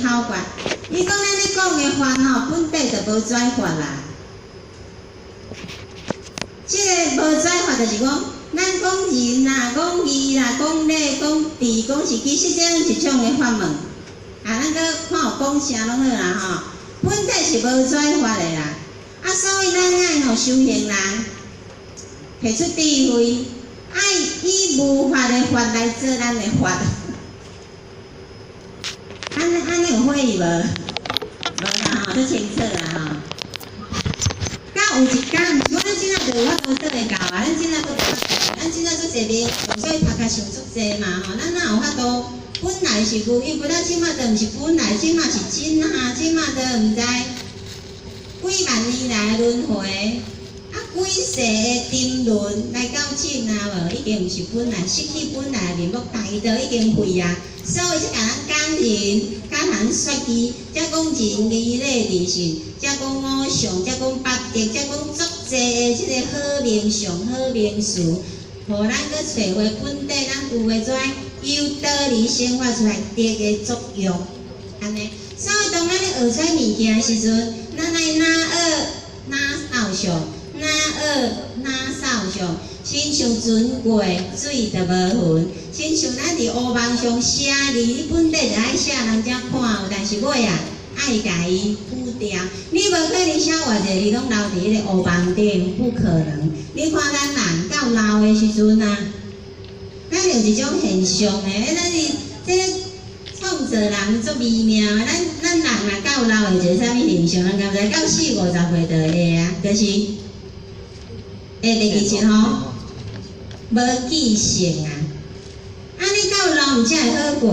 [SPEAKER 3] 口訣。伊講咱咧講的法吼，本底就無跩法啦。這个無跩法就是講，咱講仁啦、講義啦、講禮、講智、講是，其實這攏一種的法門。啊，咱閣看有講啥攏好啦吼，本底是無跩法的啦。啊，所以咱愛吼修行人，提出智慧。愛以無法的法來做咱的法，按呢按呢有會意無？無啦吼，足清楚啦吼。到有一工，毋是講咱這仔就有法度做會到啊，咱這仔閣無法度，咱這仔足濟面，所以頭殼想足濟嘛吼，咱哪有法度？本來是無有，不咱這馬都毋是本來，這馬是真啊，這馬都毋知幾萬年來輪迴。啊，幾世的沉淪來到這啊無，已經毋是本來，失去本來面目，大道已經廢啊。所以才共咱講仁，共咱說義，才講仁義禮智信，才講五常，才講八德，才講足濟的這个好名相、好名詞，予咱閣揣回本底，咱有的怎由道理生發出來德的作用，按呢。所以當咱咧學這物件的時陣，咱愛哪學哪照相。哪學哪照相，親像船過水就無痕，親像咱佇烏網上寫字，你本底就愛寫人才看有，但是尾啊愛共伊去掉。你無可能寫偌濟字攏留佇彼个烏網頂，不可能。你看咱人到老的時陣啊，咱有一種現象的，咱是這个創造人足微妙的，咱人若到老會一个啥物現象？咱敢知？到四五十歲就會啊，就是會袂記得吼，無記性啊！啊，你到老毋才會好過，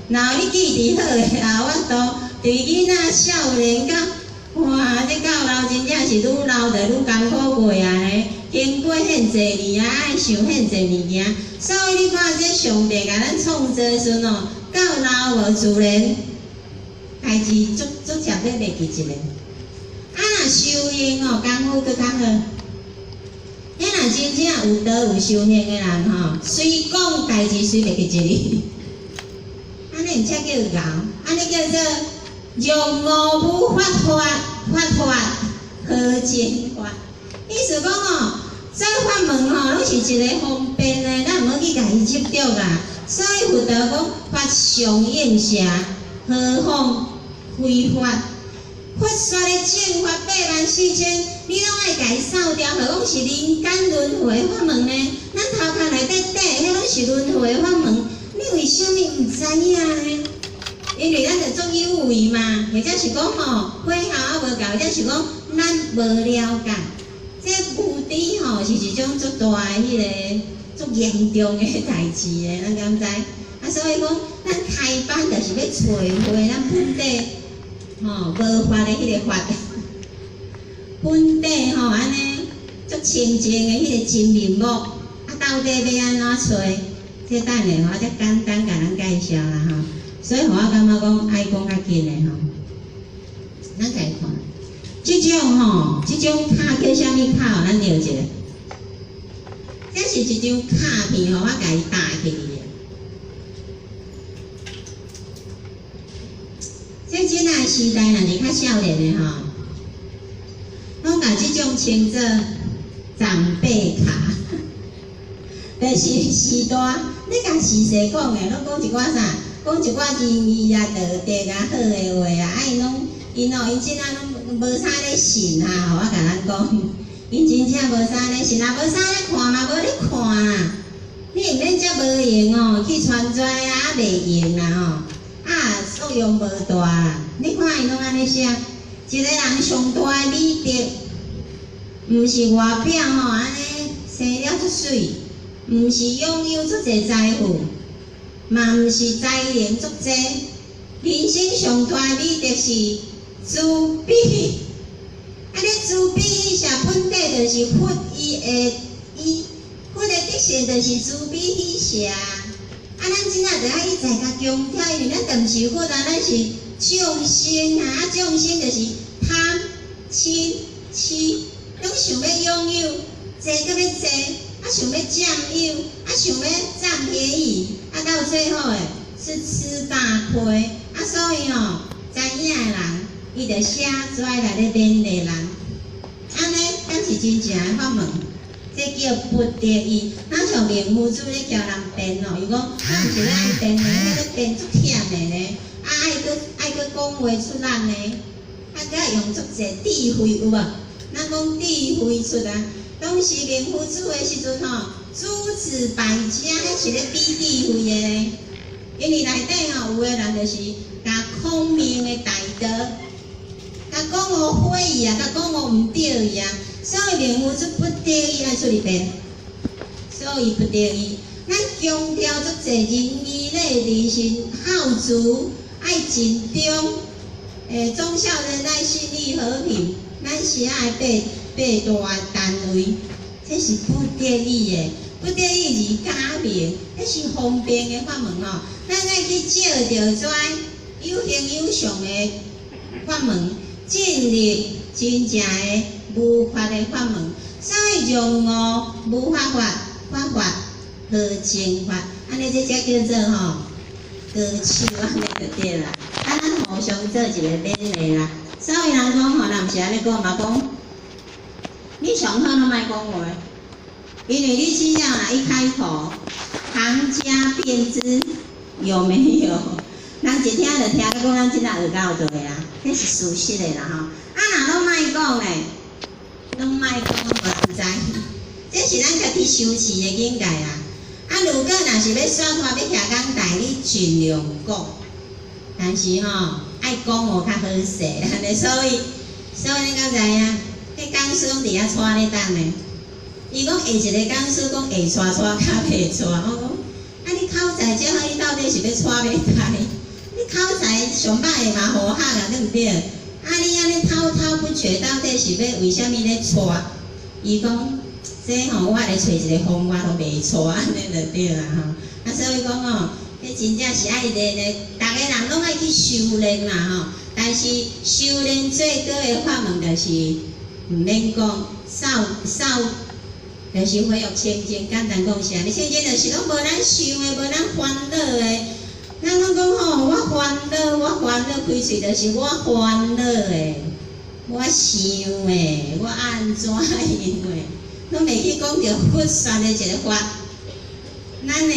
[SPEAKER 3] 若你記憶好的，也有法度對囡仔少年到，哇！這到老真正是愈老就愈艱苦過啊咧，經過遐濟年啊，愛想遐濟物件，所以你看這上帝共咱創造的時陣哦，到老無自然，代誌足足捷咧袂記一个。啊，若修行哦，功夫閣較好。你若真正有道有修行的人吼，隨講代誌隨袂記一字，按呢毋才叫𠢕，按呢叫做若悟無法法，法法何真法？意思講吼，這法門吼，攏是一个方便的，咱毋好去共伊執著啊。所以佛陀講法相應攝，何況非法？佛說的正法8萬4千，你攏愛共伊掃掉，予講是人間輪迴法門呢？咱頭殼內底底，彼攏是輪迴法門，你為啥物毋知影呢？因為咱就總有為嘛，或者是講吼火候猶無夠，或者是講咱無了解。這無知吼是一種足大的彼個足嚴重的代誌的，咱敢知？啊，所以講咱開班就是欲揣回咱本底吼無法的彼個法，本底吼按呢足清淨的彼個真面目，啊，到底欲按怎揣？這等下我才簡單共咱介紹啦吼。所以我感覺講愛講較緊的吼，咱共看，這種吼，這種卡叫啥物卡？咱著一下。這是一張卡片吼，我共伊打起去的。這這仔時代若是較少年的吼，攏共這種稱做長輩卡，就是時代，你共時勢講的，攏講一寡啥？講一寡仁義啊、道德啊、好的話啊，啊𪜶攏，𪜶哦，𪜶這仔攏無啥咧信啊，吼，我共咱講，𪜶真正無啥咧信，若無啥咧看嘛，無咧看啦。你毋免遮無閒哦，去傳跩啊，袂用啦吼，啊作用無大啦。你看𪜶攏按呢寫，一個人上大的美德，毋是外表吼按呢生了足媠，毋是擁有足濟財富。嘛毋是才能足濟，人生上大的美德是慈悲。啊，你慈悲喜捨本底就是佛伊的伊，佛的德性就是慈悲喜捨。啊，咱這仔就愛一再共強調，因為咱就毋是佛啊，咱是眾生啊，啊，眾生就是貪、嗔、痴，攏想欲擁有，濟閣欲濟，啊，想欲佔有，啊，想欲佔便宜。啊，到最後的是吃大虧，啊，所以吼，知影的人，伊就寫跩來咧勉勵人，按呢，敢是真正的法門？這叫不得已。若像明夫子咧教人辯哦，伊講，咱毋是咧愛辯的，彼个辯足忝的呢，啊，愛閣講話出力呢，啊，閣用足濟智慧有無？咱講智慧出啊，當時明夫子的時陣吼。諸子百家，彼是咧比智慧的呢。因為內底吼有的人就是共孔明的大德，共講予毀去啊，共講予毋對去啊，所以明夫子不得已愛出去辯，所以不得已。咱強調足濟仁義禮智信孝慈愛盡忠，忠孝仁愛信義和平，咱是愛八大單位，這是不得已的。不得已而假名，彼是方便的法門吼。咱愛去照著這有形有相的法門，進入真正的無法的法門。所以用悟無法法，法法何正法，按呢這才叫做吼高手按呢就對啦。啊，咱互相做一個勉勵啦。所以人講吼，人毋是按呢講嘛，講你上好攏莫講話。因為你只要若一開口，行家便知有沒有。人一聽就聽，講咱這仔學到對啊，這是事實的啦吼。啊，若攏莫講咧，攏莫講，無人知。這是咱家己修持的境界啦。啊，如果若是欲說話，欲徛講台，你盡量講。但是吼，愛講話較好勢，按呢，所以你敢知影？彼講師攏佇遐掣咧等呢。伊講下一个講師講會掣掣較袂掣，我講啊你口才這好，你到底是欲掣欲台？你口才上歹的嘛予學啊，對毋對？啊你按呢滔滔不絕，到底是欲為啥物咧掣？伊講這吼，我來揣一个方法都袂掣，按呢就對啦吼。啊所以講吼，這真正是愛練的，逐个人攏愛去修煉啦吼。但是修煉最高的法門就是毋免講，掃掃。就是恢復清淨，簡單講是按呢，清淨就是攏無咱想的，無咱煩惱的。咱攏講吼，我煩惱，我煩惱，開喙就是我煩惱的，我想的，我按怎樣的，攏袂去講著佛說的一个法。咱的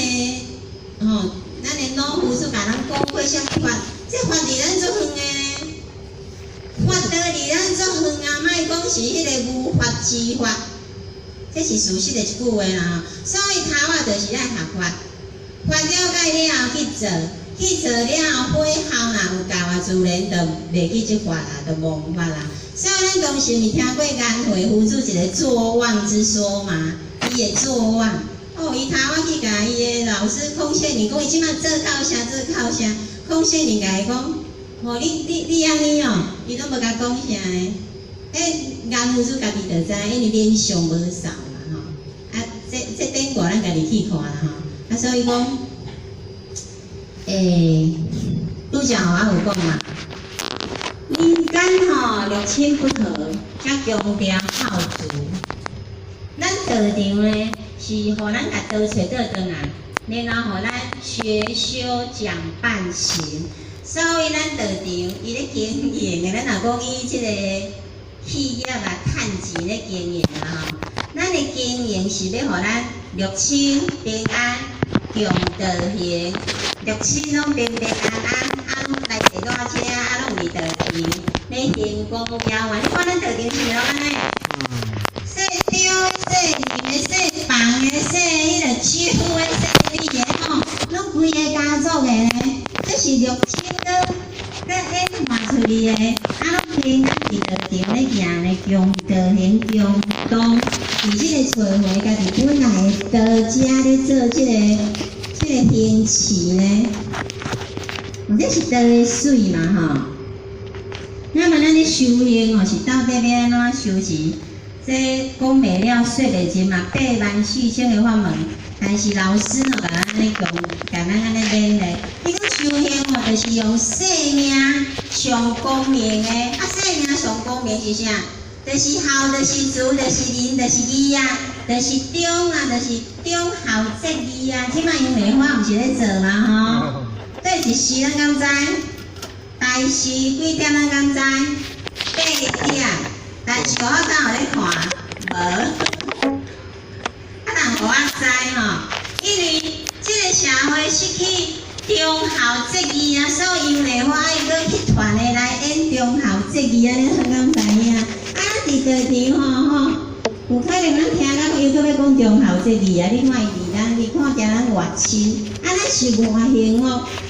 [SPEAKER 3] 吼，咱的老夫子共咱講過啥物法？這法離咱足遠的呢，法道離咱足遠啊！莫講是彼个無法之法，這是事實的一句話啦吼。所以頭仔就是愛學法，法了解了後去做，去做了後火候若有夠啊，自然就袂去這法啦，就忘法啦。所以咱當時毋是聽過顏回夫子一個坐忘之說嘛？伊會坐忘。哦，伊頭仔去共伊的老師孔聖人講，伊這馬做到啥做到啥？孔聖人共伊講，吼，你按呢哦，伊攏無共講啥呢。欸，顏夫子家己就知，因為面相無掃嘛吼。啊，這典故咱家己去看啦吼。啊，所以講，欸，拄才吼我有講嘛，人間吼六親不和，才強調孝慈。咱道場呢，是予咱共道揣倒轉來，然後予咱學修講辦行。所以咱道場伊咧經營的，咱若講以這個企業啊、趁錢咧經營啊吼，咱的經營是欲予咱六親平安、共道行，六親攏平平安安，啊，攏來坐熱車，啊，攏有佇道場咧行功表完。你看咱道場是毋是攏按呢？姓張的、姓林的、姓彭的、姓彼个周的、姓李的吼，攏規个家族的呢。這是六親閣閣演化出去的，啊，攏平安佇道場咧行咧，共道行共道，佇這個找回家己本來的道家咧做這個行持呢。這是道的水嘛吼。那麼咱咧修行哦，是到底欲按怎修持？這講袂了，說袂盡嘛，8萬4千个法門。但是老師哦，共咱按呢講，共咱按呢勉勵。伊講修行哦，就是用生命上光明的，啊，生命上光明是啥？就是孝，就是慈，就是仁，就是義啊，就是忠啊，就是忠孝節義啊。這擺楊麗花毋是咧做嘛吼？對一時咱敢知？大時幾點咱敢知？8點。但是我敢有咧看？無。啊，人予我知吼，因為這個社會失去忠孝節義啊，所以楊麗花愛閣去團的來演忠孝節義啊，你敢知影？啊，佇道場吼吼，有可能咱聽到伊閣欲講忠孝節義啊，你看伊離咱，你看行咱偌親，啊，咱是偌幸福，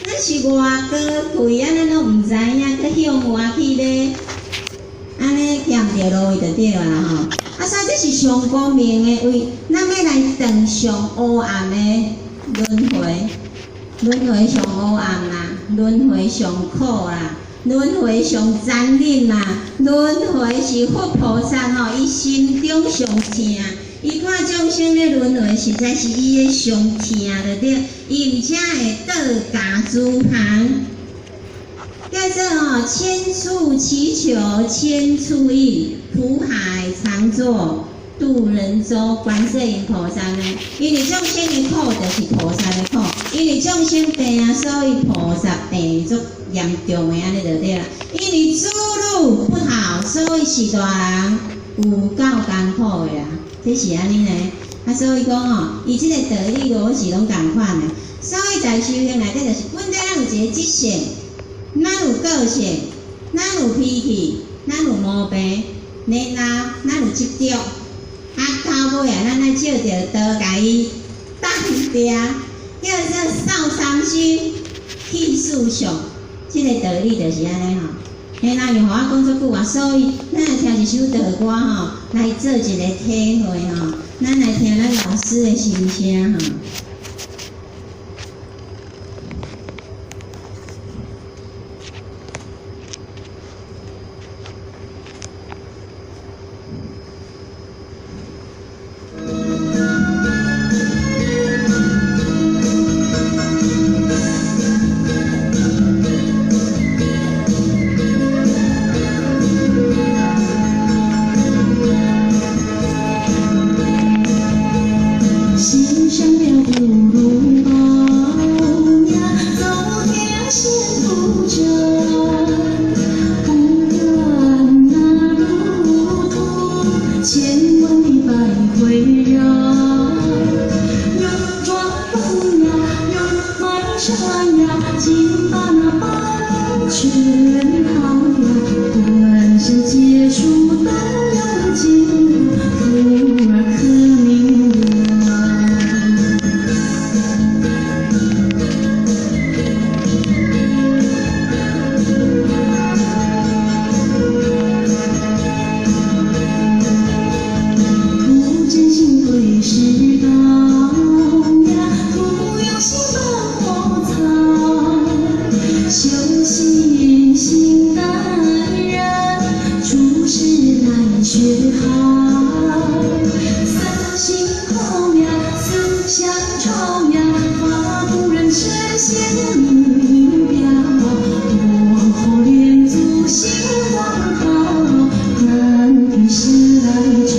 [SPEAKER 3] 咱是偌高貴啊，咱攏毋知影，閣向外去咧。按呢徛著路位就對啊啦吼，啊，所以這是上光明的位，咱欲來斷上黑暗的輪迴，輪迴上黑暗啦，輪迴上苦啦，輪迴上殘忍啦，輪迴是佛菩薩吼，伊心中上疼，伊看眾生咧輪迴，實在是伊的上疼就對，伊毋才會倒駕慈航。叫做吼，千處祈求千處應，苦海常作渡人舟。觀世音菩薩呢，因為眾生的苦就是菩薩的苦，因為眾生病啊，所以菩薩病足嚴重的按呢就對啦。因為子女不好，所以是大人有夠艱苦的啦，這是按呢呢。啊，所以講吼，伊這個道理邏輯攏仝款的。所以在修行內底，就是本底咱有一個習性。咱有個性，咱有脾氣，咱有毛病，然後咱有執著，啊，到尾啊，咱愛照著道共伊擋掉，叫做掃三心，去四相，這個道理就是按呢吼。嘿，那又予我講足久啊，所以咱來聽一首道歌吼，來做一個體會吼。咱來聽咱老師的心聲吼。
[SPEAKER 4] 心上了。身皆属东洋经，徒儿可明了。徒真心对师道呀，徒用心把我操，修行心淡然，处事来学好。三心空呀，思想愁呀，法不忍深显明表，我后莲祖心光好，难听时来照。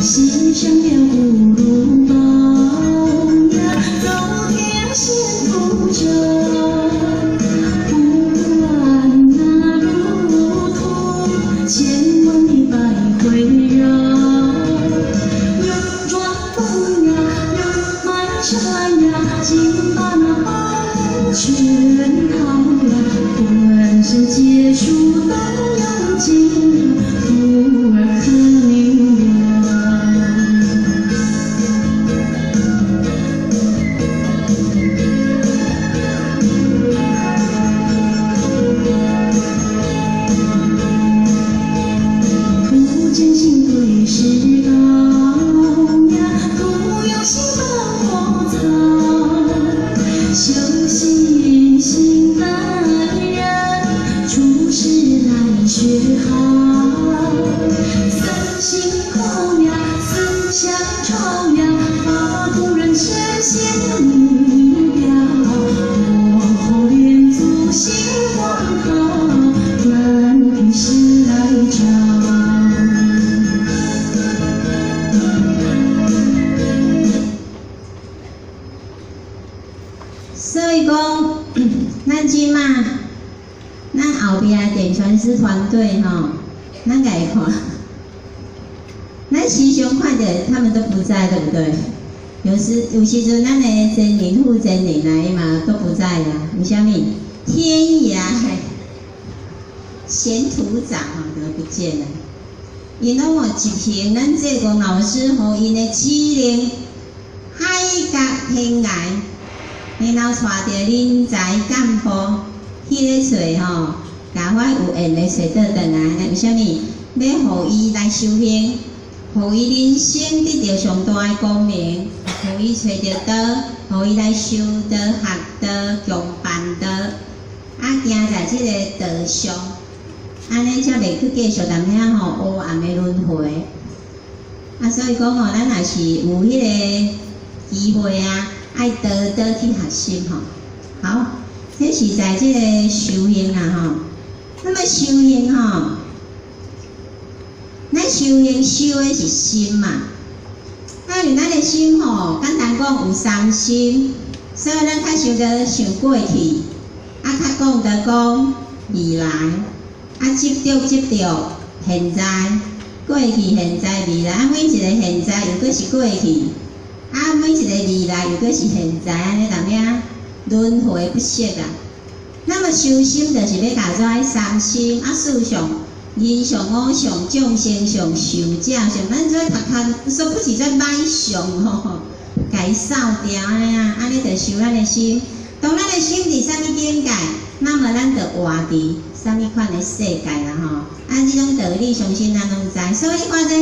[SPEAKER 4] 牺牲了葫芦宝呀，走天仙途中，不管那路途千万里百回绕，用装风呀，用麦山呀，紧把那宝全套呀，浑身解数东洋经，徒儿可明了。徒真心对师道呀，徒用心把我操，修行心淡然，处事来学好。三心空呀，思想愁呀，法不忍深显明表，我后莲祖心光好，难听时来照。
[SPEAKER 3] 所以讲，咱這馬，咱後壁點傳師團隊吼，咱共伊看，咱時常看著他們都不在，對不對？有時陣咱的真人副真人來嘛都不在啊，為啥物？天涯閒土長吼都不見了。𪜶攏吼執行咱濟公老師予𪜶的指令，海角天涯，然後帶著人才幹部去咧揣吼，共我有緣的揣倒轉來，為啥物？欲予伊來修行，予伊人生得著上大的光明，予伊揣著道，予伊來修道、學道、共辦道，啊，行在這個道上，按呢才袂去繼續踮遐吼黑暗的輪迴。啊，所以講吼，咱若是有彼個機會啊，愛多多去學習吼。好，這是在這個修行啊吼。那麼修行吼，咱修行修的是心嘛。啊，因為咱的心吼，簡單講有三心，所以咱較想著想過去，啊，較講著講未來，啊，執著執著現在，過去、現在、未來，啊，每一個現在又閣是過去，啊，每一個未來又閣是現在，按呢踮遐輪迴不息啊。那麼修心就是欲共做三心啊，四相、人相、我相、眾生相、壽者相，咱做讀讀，說不是在歹相吼，共伊掃掉按呢啊，按呢就修咱的心。當咱的心佇啥物境界，那麼咱就活佇啥物款的世界啦吼。啊，這種道理相信咱攏知，所以看這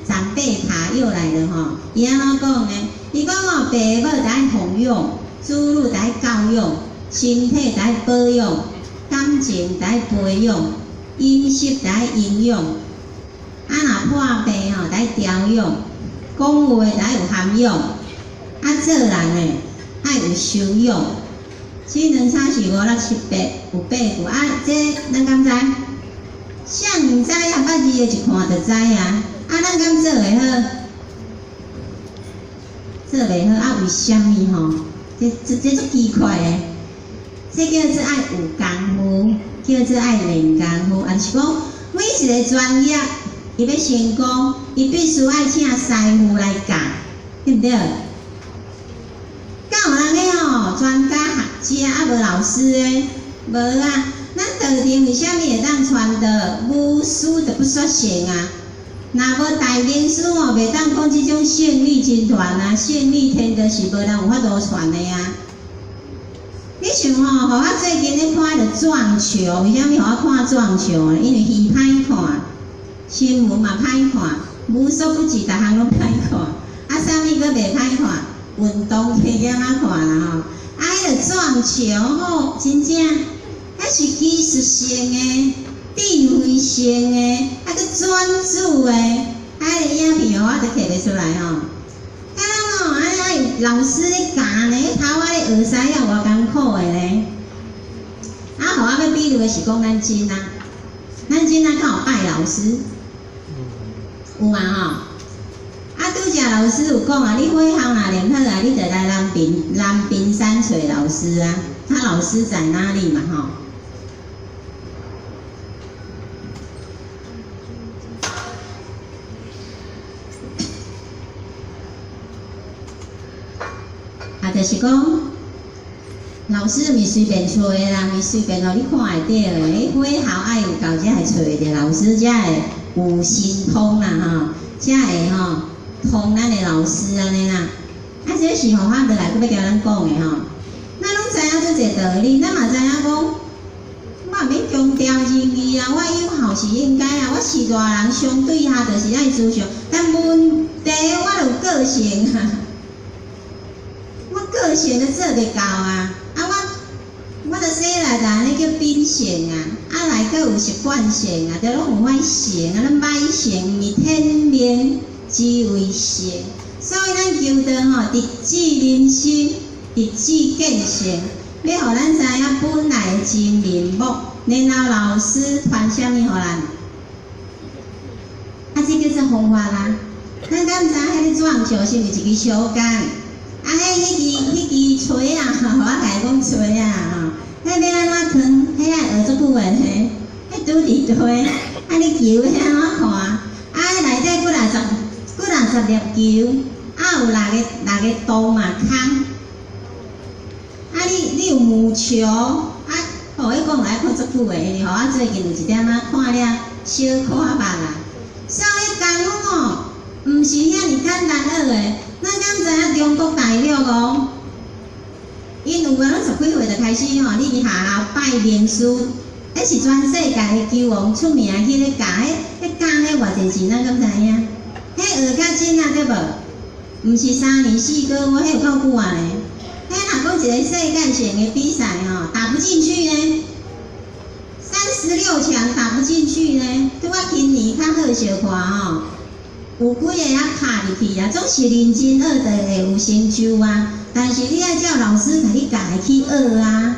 [SPEAKER 3] 長輩塔又來了吼。伊按怎講呢？伊講吼，爸母著愛奉養，子女著愛教養，身體著愛保養，感情著愛培養，飲食著愛營養。啊，若破病吼，著愛調養，講話著愛有涵養，啊，做人呢愛有修養。這兩三四五六七八有八句啊，這咱敢知？誰毋知啊？捌字的一看就知啊。啊，咱敢做會好？做袂好啊？為啥物吼？這足奇怪的。這叫做愛有功夫，叫做愛練功夫，也就是講每一个專業，伊欲成功，伊必須愛請師傅來教，對毋對？敢有人咧吼，專家學者啊，無老師的，無啊。咱道場為啥物會當傳道？無師就不說聖啊。若無大明師吼，袂當講這種勝利真傳啊，勝利天道是無人有法度傳的啊。你像吼，予我最近咧看彼个撞球，為啥物予我看撞球呢？因為戲歹看，新聞嘛歹看，無所不至，逐項攏歹看。啊，啥物閣袂歹看？運動加減仔看啦吼。啊，彼个撞球吼，真正，彼是技術性的、智慧性的，啊，閣專注的。啊，彼个影片我就摕袂出來吼。啊，咱吼，啊，老師咧教呢，頭仔咧學師也偌艱苦的呢。啊，予我欲比喻的是講咱囡仔，咱囡仔敢有拜老師？有嘛吼？啊，拄才老師有講啊，你火候若練好啊，你就來南屏山揣老師啊。他老師在哪裡嘛吼？啊，就是講，老師毋是隨便揣的啦，毋是隨便予你看會著的。你火候愛有夠才會揣著老師，才會有神通啦吼，才會吼通咱的老師按呢啦。啊，這是予我落來閣欲共咱講的吼。咱攏知影足濟道理，咱嘛知影講，我毋免強調仁義啊，我有孝是應該啊，我是大人，相對下就是愛慈祥。但問題我有個性啊。我個性都做袂到啊！啊，我著生來就按呢叫秉性啊，啊來閣有習慣性啊，著攏有歹性啊，咱歹性毋是天命之為性，所以咱求道吼，直指人心，直指見性，欲予咱知影本來的真面目，然後老師傳啥物予咱？啊，這叫做方法啊！咱敢知影彼個撞球是毋是一支小桿？啊，彼支槌啊，我共伊講槌啊吼，彼欲按怎囥？彼愛學足久的呢，彼拄佇地，啊你球彼按怎看？啊，內底幾若十粒球，啊有六個洞嘛空。啊你有木球，啊，哦，彼講來看足久的，因為予我最近有一點仔看了小可目啊。所以功夫吼，毋是遐爾簡單學的。咱敢知影中國大陸哦？𪜶有的攏十幾歲就開始吼，你去學校拜名師，彼是全世界的球王出名去咧教，彼教彼偌濟錢，咱敢知影？彼學較真啊，對無？毋是3年4個月，彼有夠久啊呢。彼若講一個世界性的比賽吼，打不進去呢，36強打不進去呢。拄仔今年較好相看吼。有幾個遐拍入去啊，總是認真學就會有成就啊。但是你愛照老師共你教的去學啊。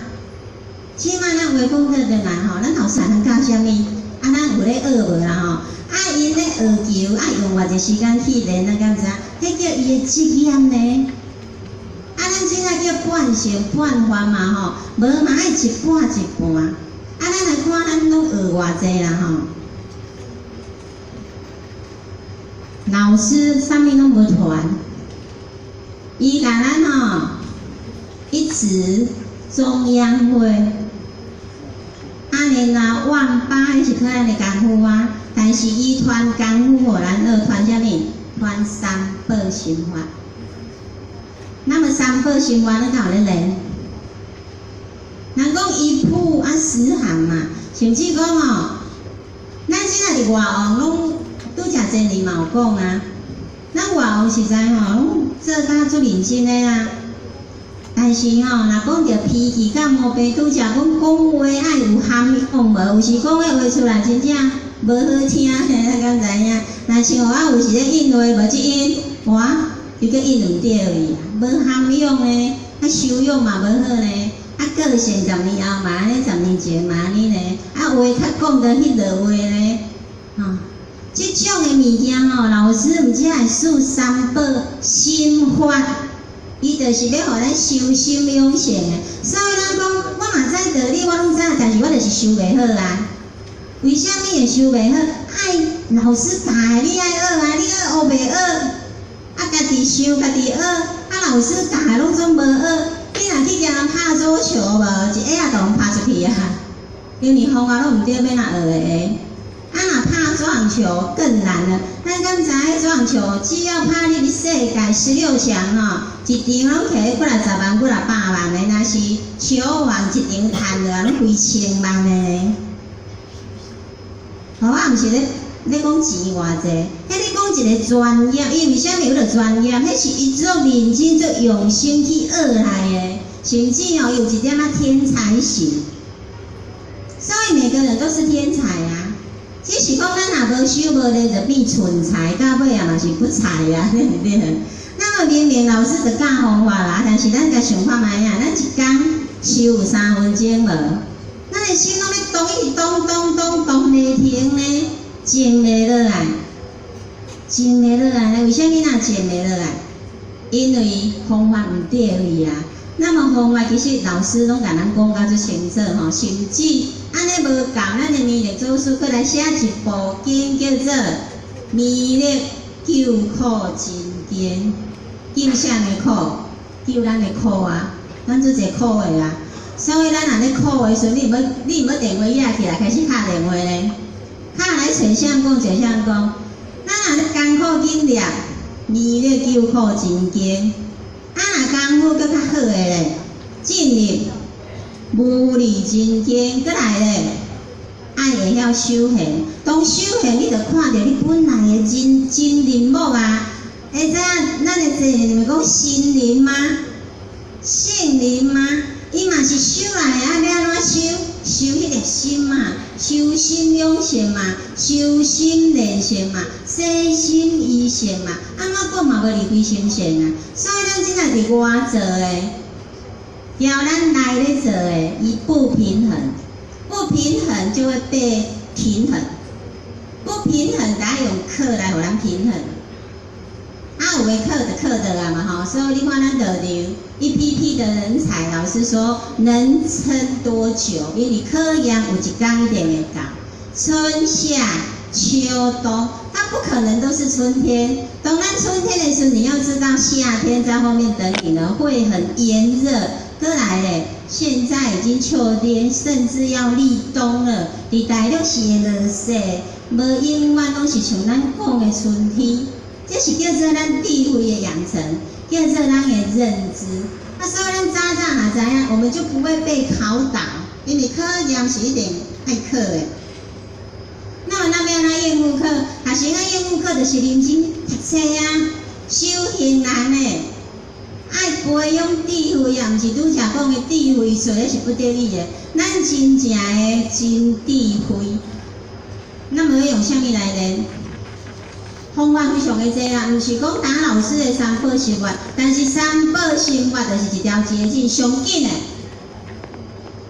[SPEAKER 3] 這擺咱話講倒轉來吼，咱老師通教啥物？啊，咱有咧學無啦吼？啊，𪜶咧學球，啊用偌濟時間去練，咱敢知？彼叫伊的職業呢。啊，咱這個叫半成半法嘛吼，無嘛愛一半一半。啊，咱來看咱攏學偌濟啦吼。老師啥物攏無傳，伊共咱吼一指中央會，啊然後萬八彼是靠咱的功夫啊，但是伊傳功夫予咱學，傳啥物？傳三寶心法。那麼三寶心法，咱敢有咧練？人講一鋪啊十行嘛，甚至講吼，咱現在佇外王攏。拄才前日嘛有講啊，咱外王實在吼，攏做甲足認真的啊。但是吼，若講著脾氣佮毛病，拄才講講話愛有涵養無？有時講的話出來真正無好聽，咱敢知影？若像我有時咧應話無這應，哇，就閣應毋著去啊，無涵養的，啊修養嘛無好呢，啊個性十年後嘛按呢，10年前嘛按呢呢，啊話較講著彼落話呢，吼。這種的物件吼，老師毋只會授三寶心法，伊就是欲予咱修心養性的。所以咱講，我嘛知但是我就是修袂好啊。為啥物會修袂好？愛老師教的，你愛學啊，你學學袂學，啊，家己想家己學，啊，老師教的攏總無學。你若去共人拍桌球無，一下就予拍出去啊！因為方法攏毋對，欲按怎學會？啊，若拍桌球更難了。咱敢知影桌球只要拍入世界16強吼，一場攏摕幾若十萬、幾若百萬的，若是球王一場賺落來攏幾千萬的呢。吼，我毋是咧講錢偌濟，彼咧講一個專業，伊為啥物有著專業？彼是伊足認真、足用心去學來的，甚至哦有一點仔天才型。所以每個人都是天才啊！只是講咱若無修無練，就變蠢材，到尾也嘛是不才啊，對毋對？那麼明明老師就教方法啦，但是咱共想看覓啊，咱一工修有3分鐘無？咱的心攏咧動，一直動動動動袂停呢，靜袂落來，靜袂落來。為啥物若靜袂落來？因為方法毋對位啊。那麼方法其實老師攏共咱講甲足清楚吼，甚至按呢無夠，咱的彌勒祖師閣來寫一部經叫做《彌勒救苦真經》，救啥物苦？救咱的苦啊！咱做濟苦的啊！所以咱若咧苦的時陣，你毋好電話掖起來，開始敲電話咧，敲來揣誰講，揣誰講。咱若咧艱苦緊念《彌勒救苦真經》，啊若功夫閣較好的咧，進入牟利真經，閣來咧，愛會曉修行。當修行，你就看著你本來的真真面目啊！會知影咱的這毋是講心靈嗎？聖靈嗎？伊嘛是修來的，啊，欲按怎修？修彼個心嘛，修心養性嘛，修心練性嘛，洗心怡性嘛，按怎講嘛無離開心性啊！所以咱這若佇外做的，交咱內咧做的，伊不平衡，不平衡就會被平衡，不平衡，得用課來予咱平衡。啊，有的課就課得啊嘛吼，所以你看咱道場一批批的人才，老師說能撐多久？因為考驗有一工一定會到，春夏秋冬，它不可能都是春天。當咱春天的時候，你要知道夏天在後面等你呢，會很炎熱。閣來咧，現在已經秋天，甚至要立冬了。佇大陸是會落雪，無永遠攏是像咱講的春天。這是叫做咱智慧的養成，叫做咱的認知。啊，所以咱早早若知影，我們就不會被考倒，因為考驗是一定愛考的。那麼咱欲按怎應付考？學生愛應付考，就是認真讀冊啊，修行難的，愛培養智慧啊，毋是拄才講的智慧出，彼是不得已的。咱真正的真智慧，那麼欲用啥物來練？方法非常的濟啦，毋是講打老師的三寶生活，但是三寶生活就是一條捷徑，上緊的，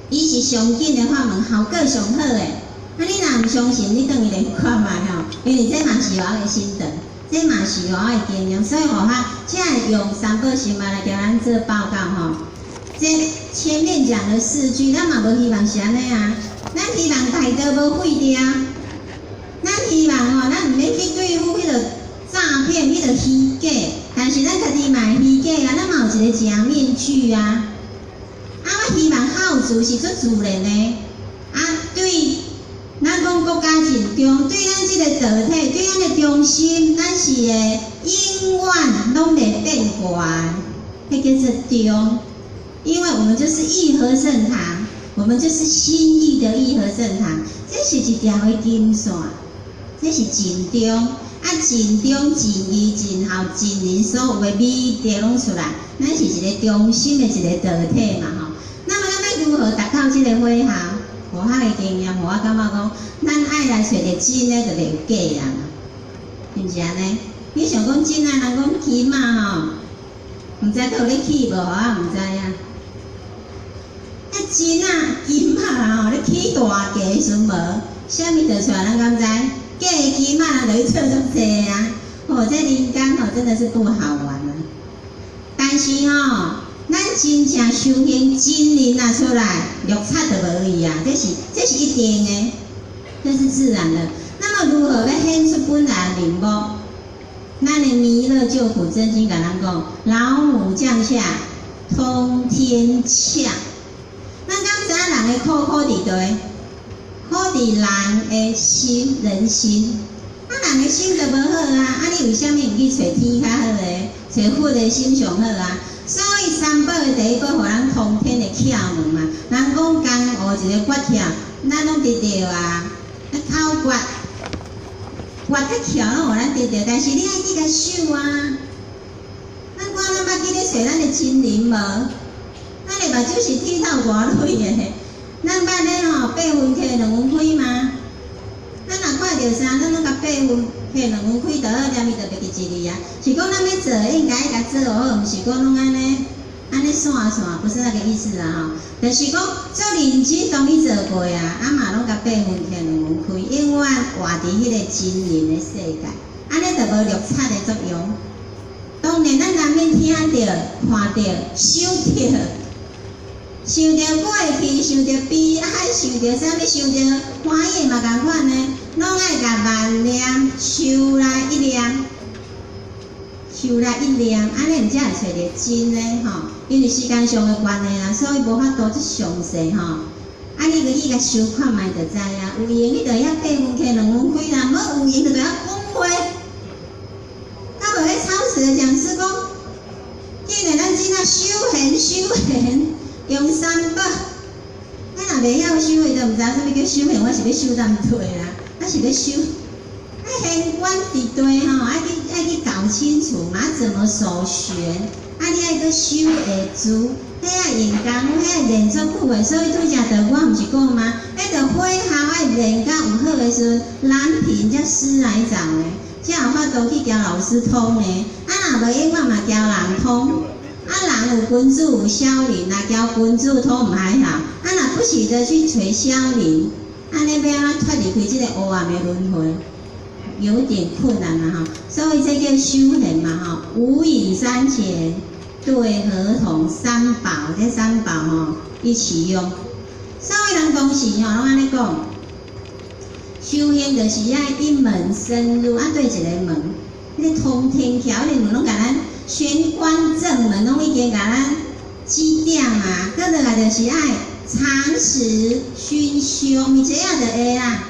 [SPEAKER 3] 伊是上緊的法門，效果上好的。啊，你若毋相信，你轉去練看覓吼，因為這嘛是我的心得，這嘛是我的經驗，所以吼，我才會用三寶生活來共咱做報告吼。這前面講了四句，咱嘛無希望是按呢啊，咱希望大道無廢掉。咱希望吼，咱毋免去對付彼個詐騙、彼個虛假，但是咱家己嘛會虛假啊，咱嘛有一個假面具啊。啊，我希望孝慈是足自然的，啊，對，咱講國家盡忠，對咱這個道體，對咱的中心，咱是會永遠攏袂變卦的，彼叫做忠。因為我們就是義和聖堂，我們就是心意的義和聖堂，這是一條的金線。這是盡忠，啊，盡忠、盡義、盡孝、盡仁，所有的美德攏出來。咱是一個中心的一個道體嘛吼。那麼咱欲如何達到這個火候？火候的經驗，予我感覺講，咱愛來揣著真的，就袂有假啊嘛，是毋是按呢？你想講真啊，人講金仔吼，毋知閣有咧起無？我毋知影。啊，真啊，金仔吼，咧起大價的時陣無，啥物就出來，咱敢知？假的金仔人就去做足濟啊！哦，這人間吼真的是不好玩啊。但是吼，咱真正修行真人若出來，六賊就無去啊！這是一定的，這是自然的。那麼如何欲顯出本來面目？咱的彌勒救苦真經共咱講：老母降下通天竅。咱敢知影人的苦苦佇佗？苦佇人的心，人心。啊，人的心就無好啊！啊，你為啥物毋去揣天較好的？揣佛的心上好啊？所以三寶的第一寶，予咱通天的竅門嘛。人講江湖一个訣竅，咱攏得著啊。口訣，訣佮竅攏予咱得著，但是你愛去共修啊。咱看咱捌去咧揣咱的親人無？咱的目睭是鐵透偌蕊的，咱捌咧吼八分契兩分開嗎？咱若看著啥，咱攏共八分契兩分開就好，念伊就袂記一字啊。是講咱欲做，應該共做好，毋是講攏按呢按呢散散，不是那個意思啦吼。就是講做認真當去做過啊，啊嘛攏共八分契兩分開，永遠活佇彼個真人的世界，按呢就無六賊的作用。當然，咱難免聽著、看著、想著。想著過去，想著悲哀，想著啥物，想著歡喜嘛仝款呢，攏愛共萬念收來一念，收來一念，按呢毋才會揣著真的吼。因為時間上的關係啦，所以無法度這詳細吼。啊，你閣去共想看覓就知啊。有閒你就遐八分契兩分開啦，無有閒就佇遐講話。較無彼超時的講師講，既然咱這仔修行修行。用三寶，咱若袂曉修的，就毋知啥物叫修行。我是欲修淡對啦，我是欲修。愛玄關佇地吼，愛去搞清楚嘛，怎麼守玄？啊，你愛閣修會住，彼愛用功夫，彼愛練足久的。所以拄才著我毋是講嗎？彼著火候愛練到有好的時陣，難品才師來找呢，才有法度去交老師通呢。啊，若無永遠嘛交人通。啊，人有君子有小人，若交君子通毋還好，啊，若不曉得去揣小人，按呢欲按怎脫離開這個黑暗的輪迴，有點困難啊吼。所以這叫修行嘛吼，無隱三賢對合同三寶，這三寶吼一起用。所以人當時吼攏按呢講，修行就是愛一門深入，啊對一个門，彼個通天橋，彼個門攏共咱玄關正門攏已經共咱指點啊，閣落來就是愛常時熏修，伊這樣就會啦。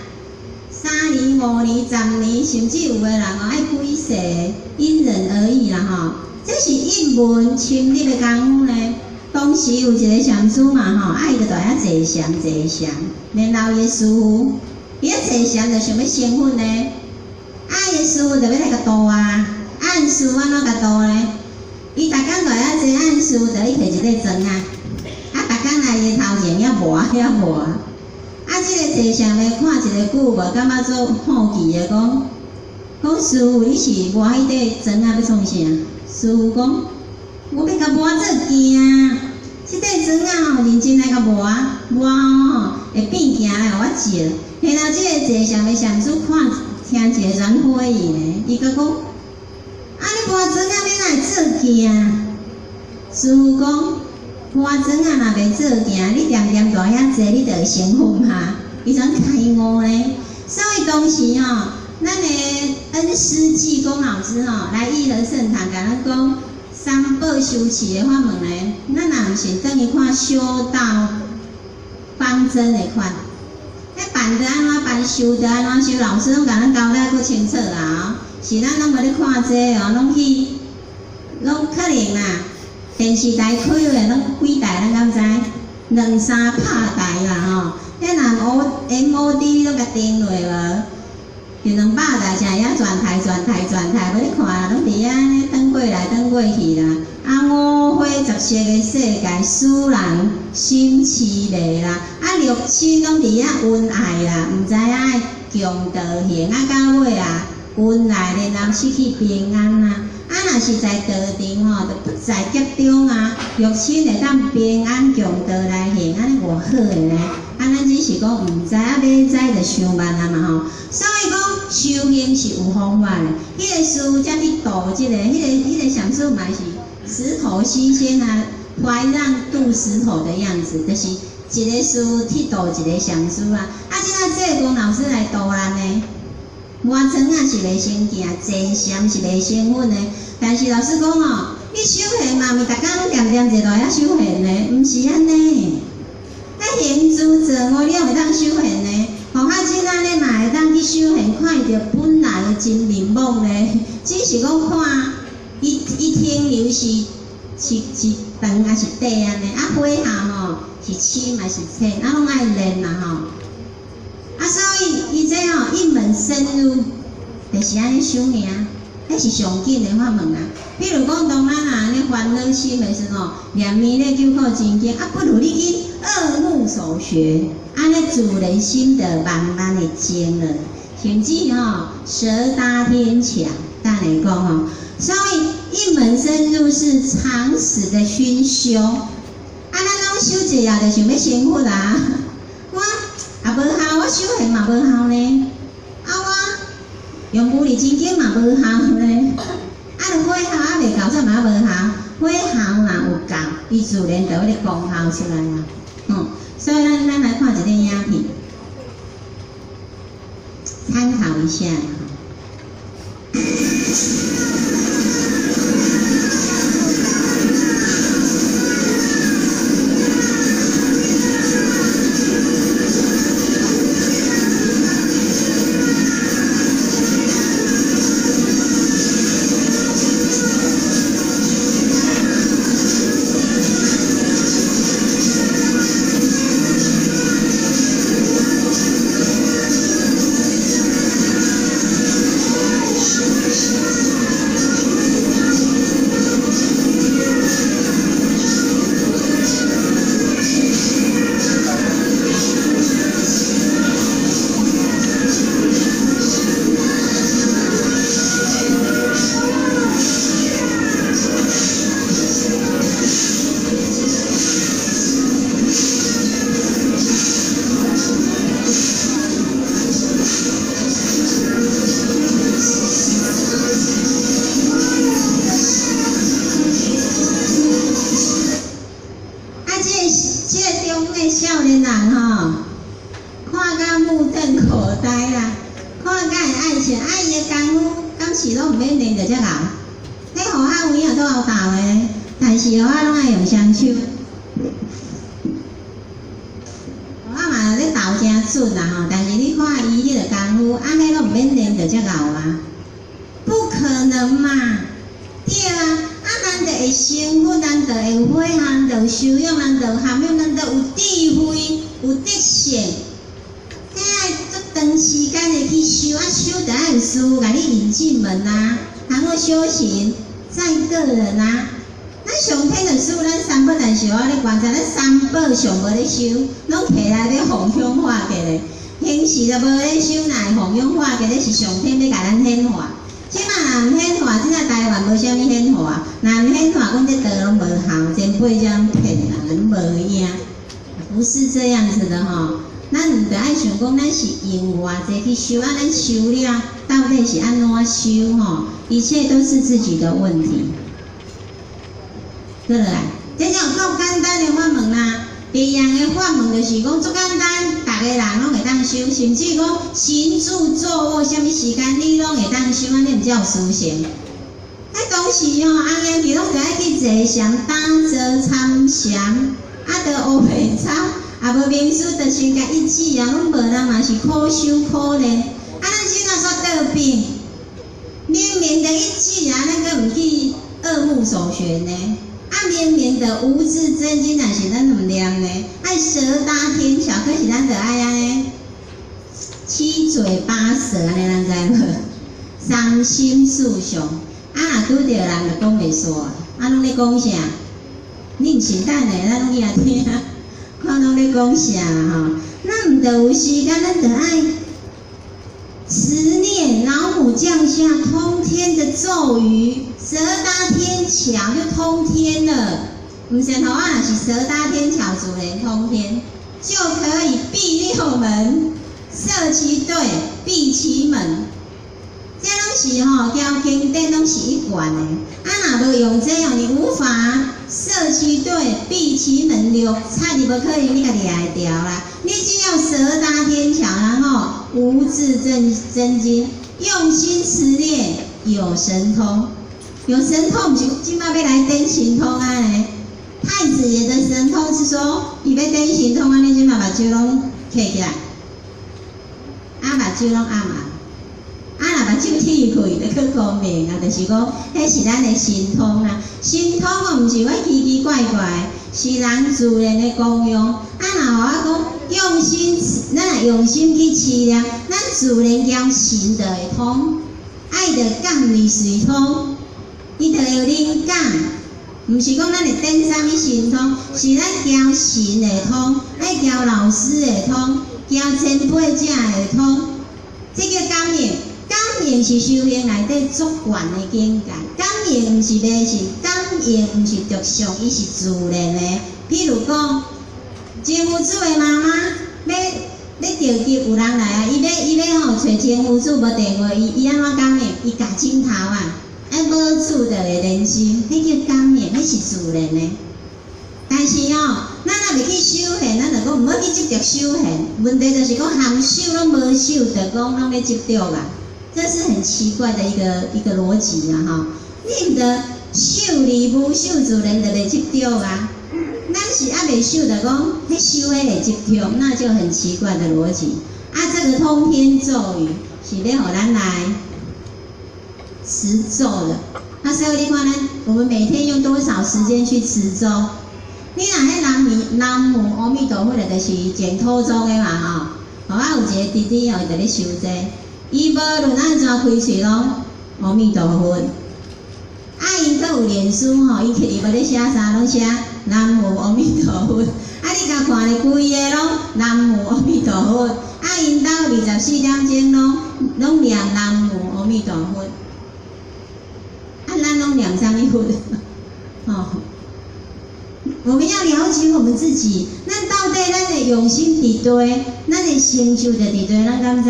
[SPEAKER 3] 3年、5年、10年，甚至有的人哦愛幾世，因人而異啦吼。這是一門深入的功夫呢。當時有一個禪師嘛吼，啊伊就蹛遐坐禪坐禪，然後伊的師父，伊咧坐禪就想欲成佛呢。啊，伊的師父就欲來共度啊，按師按怎共度呢？伊逐工蹛遐坐，按師就去提一塊磚仔，啊，逐工來伊的頭前遐磨遐磨。啊，這個坐禪的看一个久無，感覺足好奇的，講講師父，你是磨彼塊磚仔欲創啥？師父講，我欲共磨做鏡。這塊磚仔吼，認真來共磨磨吼，會變鏡來予我照。然後這個坐禪的禪師看聽一个轉火去呢，伊閣講，啊，你磨磚仔欲按怎會做鏡？師父講，磨磚仔若袂做鏡，你恬恬蹛遐坐，你就會成佛哈？伊怎開悟呢？所以當時吼，咱的恩師濟公老師吼來義和聖堂，共咱講三寶修持的法門呢，咱若毋是轉去看修道方針的款，彼辦得按怎辦，修得按怎修，老師攏共咱交代閣清楚啊！是咱攏無咧看這個哦，攏去，攏可能啦。電視台開的攏幾台，咱敢知？兩三百台啦吼，彼若 MOD 攏共定落無？就200台，才會曉轉台轉台轉台，無咧看啦，攏佇遐按呢轉過來轉過去啦。啊，五花十色的世界，使人心癡迷啦。啊，六親攏佇遐恩愛啦，毋知影愛強道行，啊，到尾啊，恩愛然後失去平安啦。啊，若是在道場吼，就不在劫中啊，六親會當平安共道來行，按呢偌好的呢。啊，咱只是講毋知，啊，欲知就傷慢啊嘛吼。所以講修行是有方法的。彼個師父才去度這個，彼個禪師嘛是石頭西仙啊，懷讓渡石頭的樣子，就是一个師去度一个上師啊。啊，這下濟公老師來度咱呢，磨床仔是袂先行，坐禪是袂先穩的。但是老師講哦，你修行嘛，毋是逐工攏恬恬坐落來修行的，毋是按呢。啊，行住坐臥你會當修行呢？吼，較真安呢嘛會當去修行，看著本來的真面目呢。只是講看，伊伊停留是長抑是短按呢？啊，火候吼是深抑是淺，啊，攏愛練嘛吼。啊，所以伊這吼一門深入，就是按呢修爾，彼是上緊的法門啊。比如講，當咱按呢煩惱心的時吼，念彌勒救苦真經，啊，不如你緊惡目所學，按呢自然心就慢慢會靜了，甚至吼舌達天橋，等下講吼。所以一門深入是長時的熏修。啊，咱攏修一下就想欲成佛啊！我也無效，我修行嘛無效呢。啊，我用牟尼真經嘛無效呢。啊，若火候猶未夠，怎嘛無效？火候若有夠，伊自然就彼個功效出來啊。所以咱來看一個影片，參考一下。少年人吼，看甲目瞪口呆啦，看甲會愛笑，啊伊的功夫敢是攏毋免練就遮𠢕，彼戶口有影都有鬥的，但是哦，我攏愛用雙手。我嘛咧鬥誠準啦吼，但是你看伊彼個功夫，啊，彼攏毋免練就遮𠢕啊，不可能嘛，對啊。啊，咱就會成佛，咱就會有火候，咱就有修養，咱就有涵養，咱就有智慧，有德性。這愛足長時間的去修，啊修就愛有師父共你引進門啊，然後修行在個人啊。咱上天的師父，咱三寶，但是我咧觀察，咱三寶上無咧修，攏提來欲弘揚化解咧。平時就無咧修，若會弘揚化解，咧是上天欲共咱顯化。這馬若毋顯化，這馬台灣無啥物顯化，若毋顯化，講這道攏無效，前輩這樣騙人，攏無影。不是這樣子的吼，咱毋著愛想講咱是用偌濟去修，啊，咱修了到底是按怎修吼？一切都是自己的問題。過來，這種夠簡單的法門啦。第二樣的法門就是講足簡單，逐個人攏會當修，甚至講行住坐臥，啥物時間你攏會當修，按呢毋才有殊勝。彼當時吼，紅娘去攏著愛去坐禪、打坐、參禪，啊，著烏白參，啊無明師就先共伊指啊，攏無人嘛是苦修苦練。啊，咱現在煞倒轉，明明就一指啊，咱閣毋去惡目所學呢？啊，明明就無字真經，但是咱毋念呢，愛舌搭天橋，可是咱就愛按呢七嘴八舌，按呢咱知無？三心四相，啊，若拄著人就講袂煞，啊，攏咧講啥？你毋是等下，咱攏去遐聽，看攏咧講啥吼？咱毋著有時間，咱著愛持念老母降下通天的咒語，舌搭天橋就通天了。毋是吼，啊，若是舌搭天橋，自然通天，就可以閉六門，設其隊，閉其門。這攏是吼，交經典攏是一貫的。啊，若無用這樣，你無法射其對，閉其門，六叉你無可能你家己會牢啦。你只要舌達天橋，然後無字真真經，用心持念，有神通。有神通，毋是這馬欲來展神通按呢？太子爺的神通是說，伊欲展神通按呢，這馬目睭攏開起來，啊目睭攏暗暗，啊若目睭鐵開，就閣光明啊，就是講，彼是咱的神通啦。神通哦，毋是我奇奇怪怪，是人自然的功用。啊，若予我講用心，咱若用心去持念，咱自然將神就會通，愛著感而隨通，伊就會有靈感。毋是講咱會展啥物神通，是咱交神會通，愛交老師會通，交前輩者會通，這叫感應。感應是修行內底足懸的境界。感應毋是迷信，感應毋是著相，伊是自然的。譬如講，前夫子的媽媽欲欲著急有人來啊，伊欲吼揣前夫子無電話，伊按怎感應？伊咬枕頭啊，啊無主就會連心，彼叫感應，彼是自然的。但是哦，咱若袂去修行，咱就講毋好去執著修行。問題就是講含修攏無修，就講攏欲執著啊。這是很奇怪的一個邏輯啊！吼，你毋著修而無修，自然就袂執著啊。咱是猶未修，就講彼修彼會執著，那就很奇怪的邏輯。啊，這個通天咒語是欲予咱來持咒的。啊，所以你看咱，我們每天用多少時間去持咒？你若彼南無南無阿彌陀佛的，就是淨土宗的嘛吼。我有一個弟弟哦，伊佇咧修這個，伊無論按怎開喙攏阿彌陀佛。啊，𪜶閣有臉書吼，伊伊無咧寫啥，攏寫南無阿彌陀佛。啊，你共看咧，規个攏南無阿彌陀佛。啊，𪜶兜24點鐘攏念南無阿彌陀佛。啊，咱攏念啥物佛？吼！我們要了解我們自己，咱到底咱的用心佇佗，咱的成就就佇佗，咱敢知？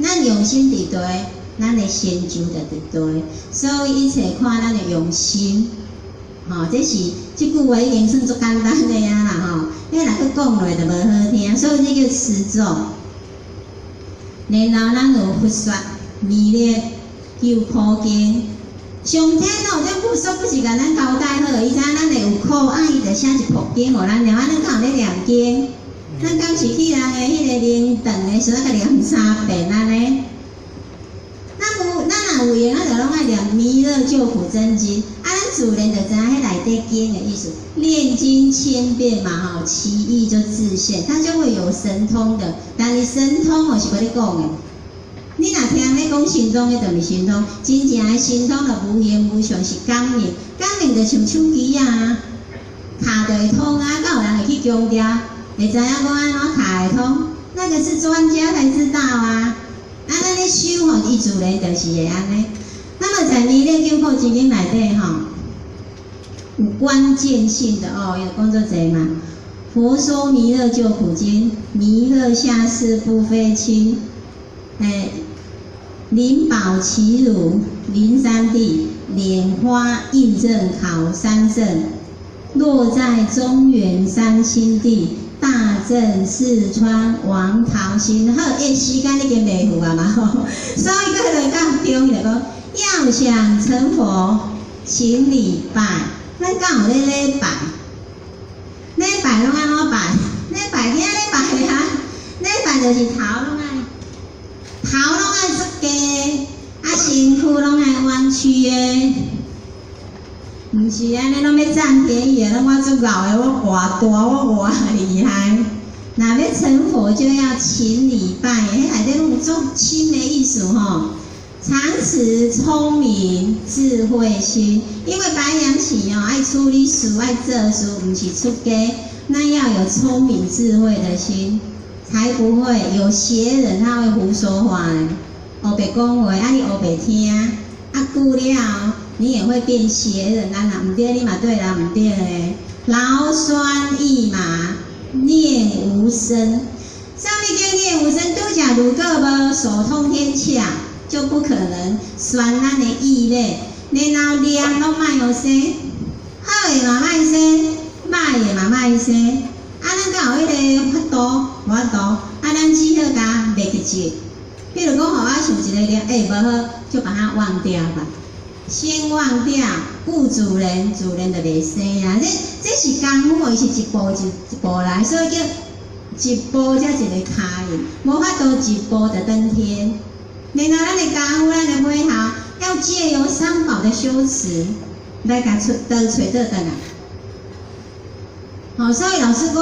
[SPEAKER 3] 咱用心佇佗，咱的成就就佇佗。所以一切看咱的用心，吼，這是這句話已經算足簡單的啊啦吼。彼若閣講落就無好聽，所以這叫持咒。然後咱有佛說彌勒救苦經。上天哦，這佛說不是共咱交代好，伊知影咱會有苦，啊，伊就寫一部經予咱念，啊，咱敢有咧念經？咱敢是去人的彼个靈堂的時陣，共念三遍按呢？咱有，咱若有閒，咱就攏愛念彌勒救苦真經，啊，咱自然就知影彼內底經的意思。念經千遍嘛，吼，其義就自現，它就會有神通的。但是神通哦是無咧講的。你若聽咧講神通，彼就毋是神通。真正的神通就無形無相，是感應。感應就像手機啊，敲就會通啊，敢有人會去強調，會知影講按怎敲會通？那個是專家才知道啊。啊，咱咧修吼，伊自然就是會按呢。那麼在彌勒救苦真經內底吼，有關鍵性的哦，有講足濟嘛。佛說彌勒救苦經，彌勒下世不非輕。欸，靈寶齊魯靈山地，蓮花印證考三聖，落在中原三清地，大正四川王桃心。好，欸，時間已經袂赴啊嘛，所以閣來到中就講，要想成佛，請禮拜。咱敢有咧禮拜？禮拜攏按怎拜？禮拜今仔禮拜啊？禮拜就是頭攏愛。頭攏愛縮低，啊，身軀攏愛彎曲的，毋是按呢攏欲佔便宜的，攏我足𠢕的，我偌大，我偌厲害。若欲成佛，就要勤禮拜，彼內底攏有足深的意思吼。常持聰明智慧心，因為白羊起哦，愛處理事，愛做事，毋是出家，那要有聰明智慧的心。才不會有邪人，他會胡說話呢，烏白講話，啊你烏白聽，啊久了你也會變邪人啊！若毋對，你嘛對人毋對咧。勞酸意麻，念無聲。啥物叫念無聲？拄才如果無手通天竅，就不可能宣咱的意咧。然後念攏莫予聲，好的嘛歹勢，歹的嘛歹勢。啊，咱敢有彼个法度？無法度。啊，咱只好共袂記住。比如講吼，我想一个念，欸，無好，就把它忘掉吧。先忘掉，顧主人，主人就袂生啊。這是功夫，伊是一步一步來，所以叫一步才一个跤印，無法度一步就登天。然後咱的功夫，咱的火候，要借由三寶的修持來共出倒揣倒轉來。好，所以老師講，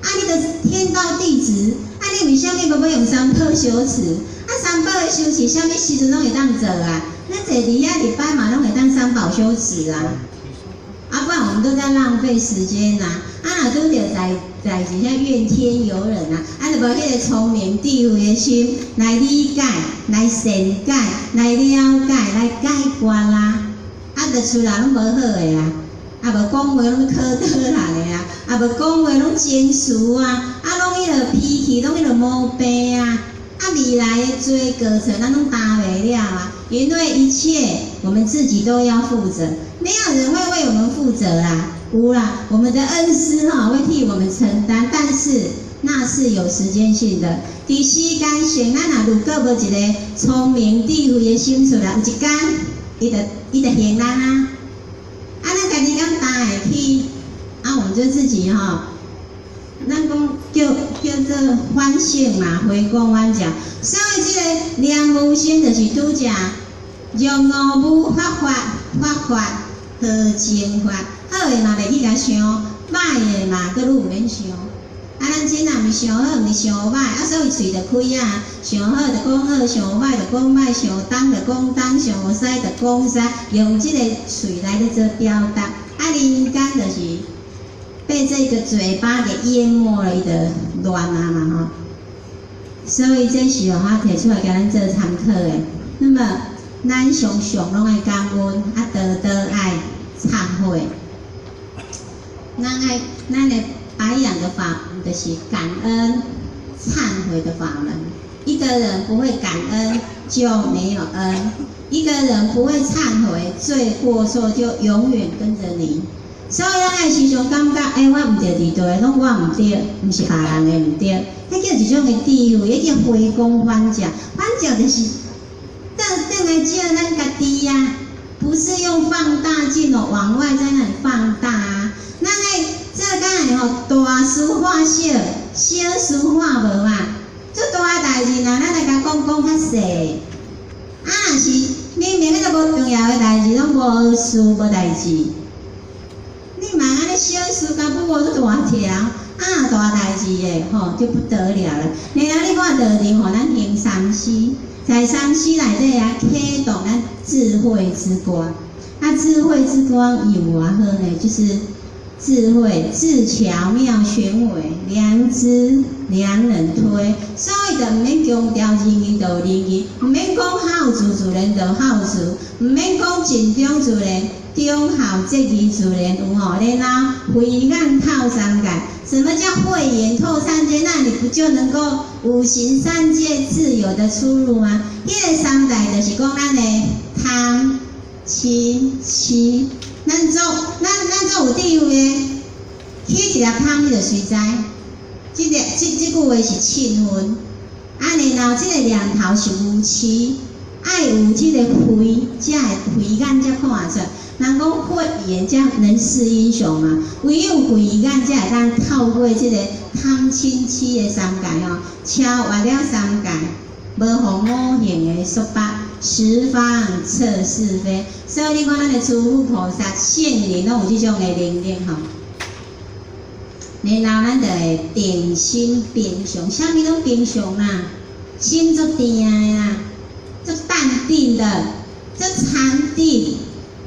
[SPEAKER 3] 啊，你著天道弟子，啊，你為啥物無欲用三寶修持？啊，三寶的修持，啥物時陣攏會當做啊？咱坐佇遐禮拜嘛，攏會當三寶修持啊！啊，不然我們都在浪費時間吶！啊，若拄著在一下怨天尤人啊！啊，若無彼个聰明智慧的心來理解、來善解、來了解、來解決啦！啊，就出來攏無好的啊！啊，無講話攏考倒人的啊！啊，無講話攏情緒啊！啊，攏彼个脾氣，攏彼个毛病啊！啊，未來的罪過錯，咱攏擔袂了啊！因為一切我們自己都要負責，沒有人會為我們負責啦。有啦，我們的恩師哈會替我們承擔，但是那是有時間性的。佇世間上，咱若如果無一個聰明智慧的心出來，有一天，伊就還咱啊。啊，咱家己敢擔會起？啊，我們就自己哈。咱講叫做反省嘛，回光返照。所以這个念無心就是拄則，用五無法法法法何淨法，好的嘛袂去共想，歹的嘛閣愈毋免想。啊，咱真若毋是想好，毋是想歹，啊，所以喙就開啊，想好就講好，想歹就講歹，想東就講東，想西就講西，用這個喙來咧做表達。啊，人間就是被這個嘴巴給淹沒了，伊就亂啊嘛吼。所以這是我提出來共咱做參考的。那麼，咱常常攏愛感恩，啊，多多愛懺悔。咱愛咱的白養的法門就是感恩、懺悔的法門。一個人不會感恩，就沒有恩；一個人不會懺悔，罪過錯就永遠跟着你。所以咱愛時常感覺，欸，我毋對佇佗，攏我毋對，毋是別人的毋對。彼叫一種的智慧，彼叫回光返照。返照就是倒轉來照咱家己啊，不是用放大鏡哦，往外在那裡放大啊。咱愛做敢會吼，大事化小，小事化無嘛。足大的代誌，若咱來共講講較細，啊，若是明明彼個無重要的代誌，攏無事無代誌。你嘛按呢小事共不過足大條，啊，大代誌的吼就不得了了。然後你看道場予咱行三思，在三思內底啊，啟動咱智慧之光。啊，智慧之光有偌好呢？就是智慧智巧妙玄微，良知良能推。所以就毋免強調仁義就有仁義，毋免講孝慈自然就孝慈，毋免講盡忠自然。忠孝節義自然有吼，然後慧眼透三界。什麼叫慧眼透三界？那你不就能夠五行三界自由的出入嗎？彼个三界就是講咱的貪、嗔、痴。咱做有智慧的，起一粒貪，你就隨知。這句話是凊分。啊，然後這个念頭是愚癡，愛有這个慧，才會慧眼才看會出。人講慧眼才能識英雄嘛，唯有慧眼才會當透過這个貪嗔痴的三界吼，超越了三界，無予五行的束縛，十方測是非。所以你看咱的諸佛菩薩、聖人攏有這種的能力吼。然後咱就會定心平常，啥物攏平常啦，心足定的啦，足淡定的，足禪定。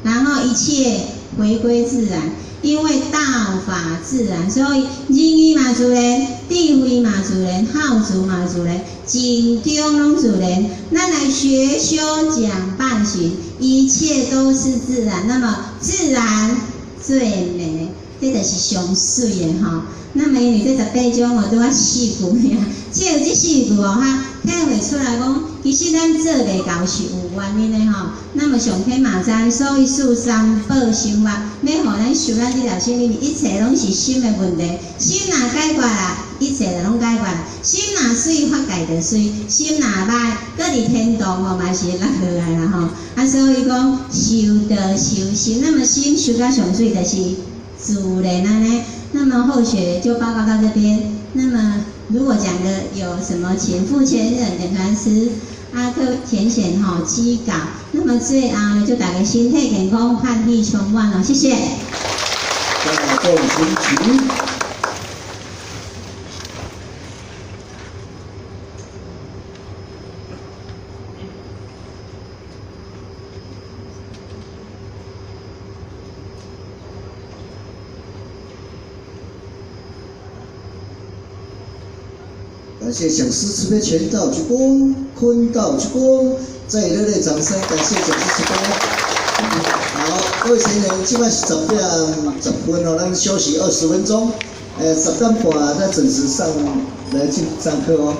[SPEAKER 3] 然後一切回歸自然，因為道法自然，所以仁義嘛自然，智慧嘛自然，孝慈嘛自然，盡忠攏自然。咱來學修講辦行，一切都是自然。那麼自然最美。這就是上媠的吼。那麼因為這18種哦，拄仔四句爾，借由這四句哦，較體會出來講，其實咱做袂到是有原因的吼。那麼上天嘛知，所以賜三寶生活，欲予咱修咱這條心，因為一切攏是心的問題。心若解決啦，一切就攏解決。心若媠，法界就媠；心若䆀，閣佇天堂吼嘛是會落落來啦吼。啊，所以講修道修心，那麼心修甲上媠就是自然按呢。那麼後學就報告到這邊。那麼如果講的有什麼，請傅千任點傳師阿克填寫吼指教。那麼最後呢，祝大家身體健康，法喜充滿哦，謝謝。
[SPEAKER 5] 大眾請起。感謝講師慈悲全道鞠躬，坤道鞠躬，再熱烈掌聲，感謝講師慈悲。好，各位成員，這擺是10點10分哦，咱休息20分鐘，10點半再準時上來進上課哦。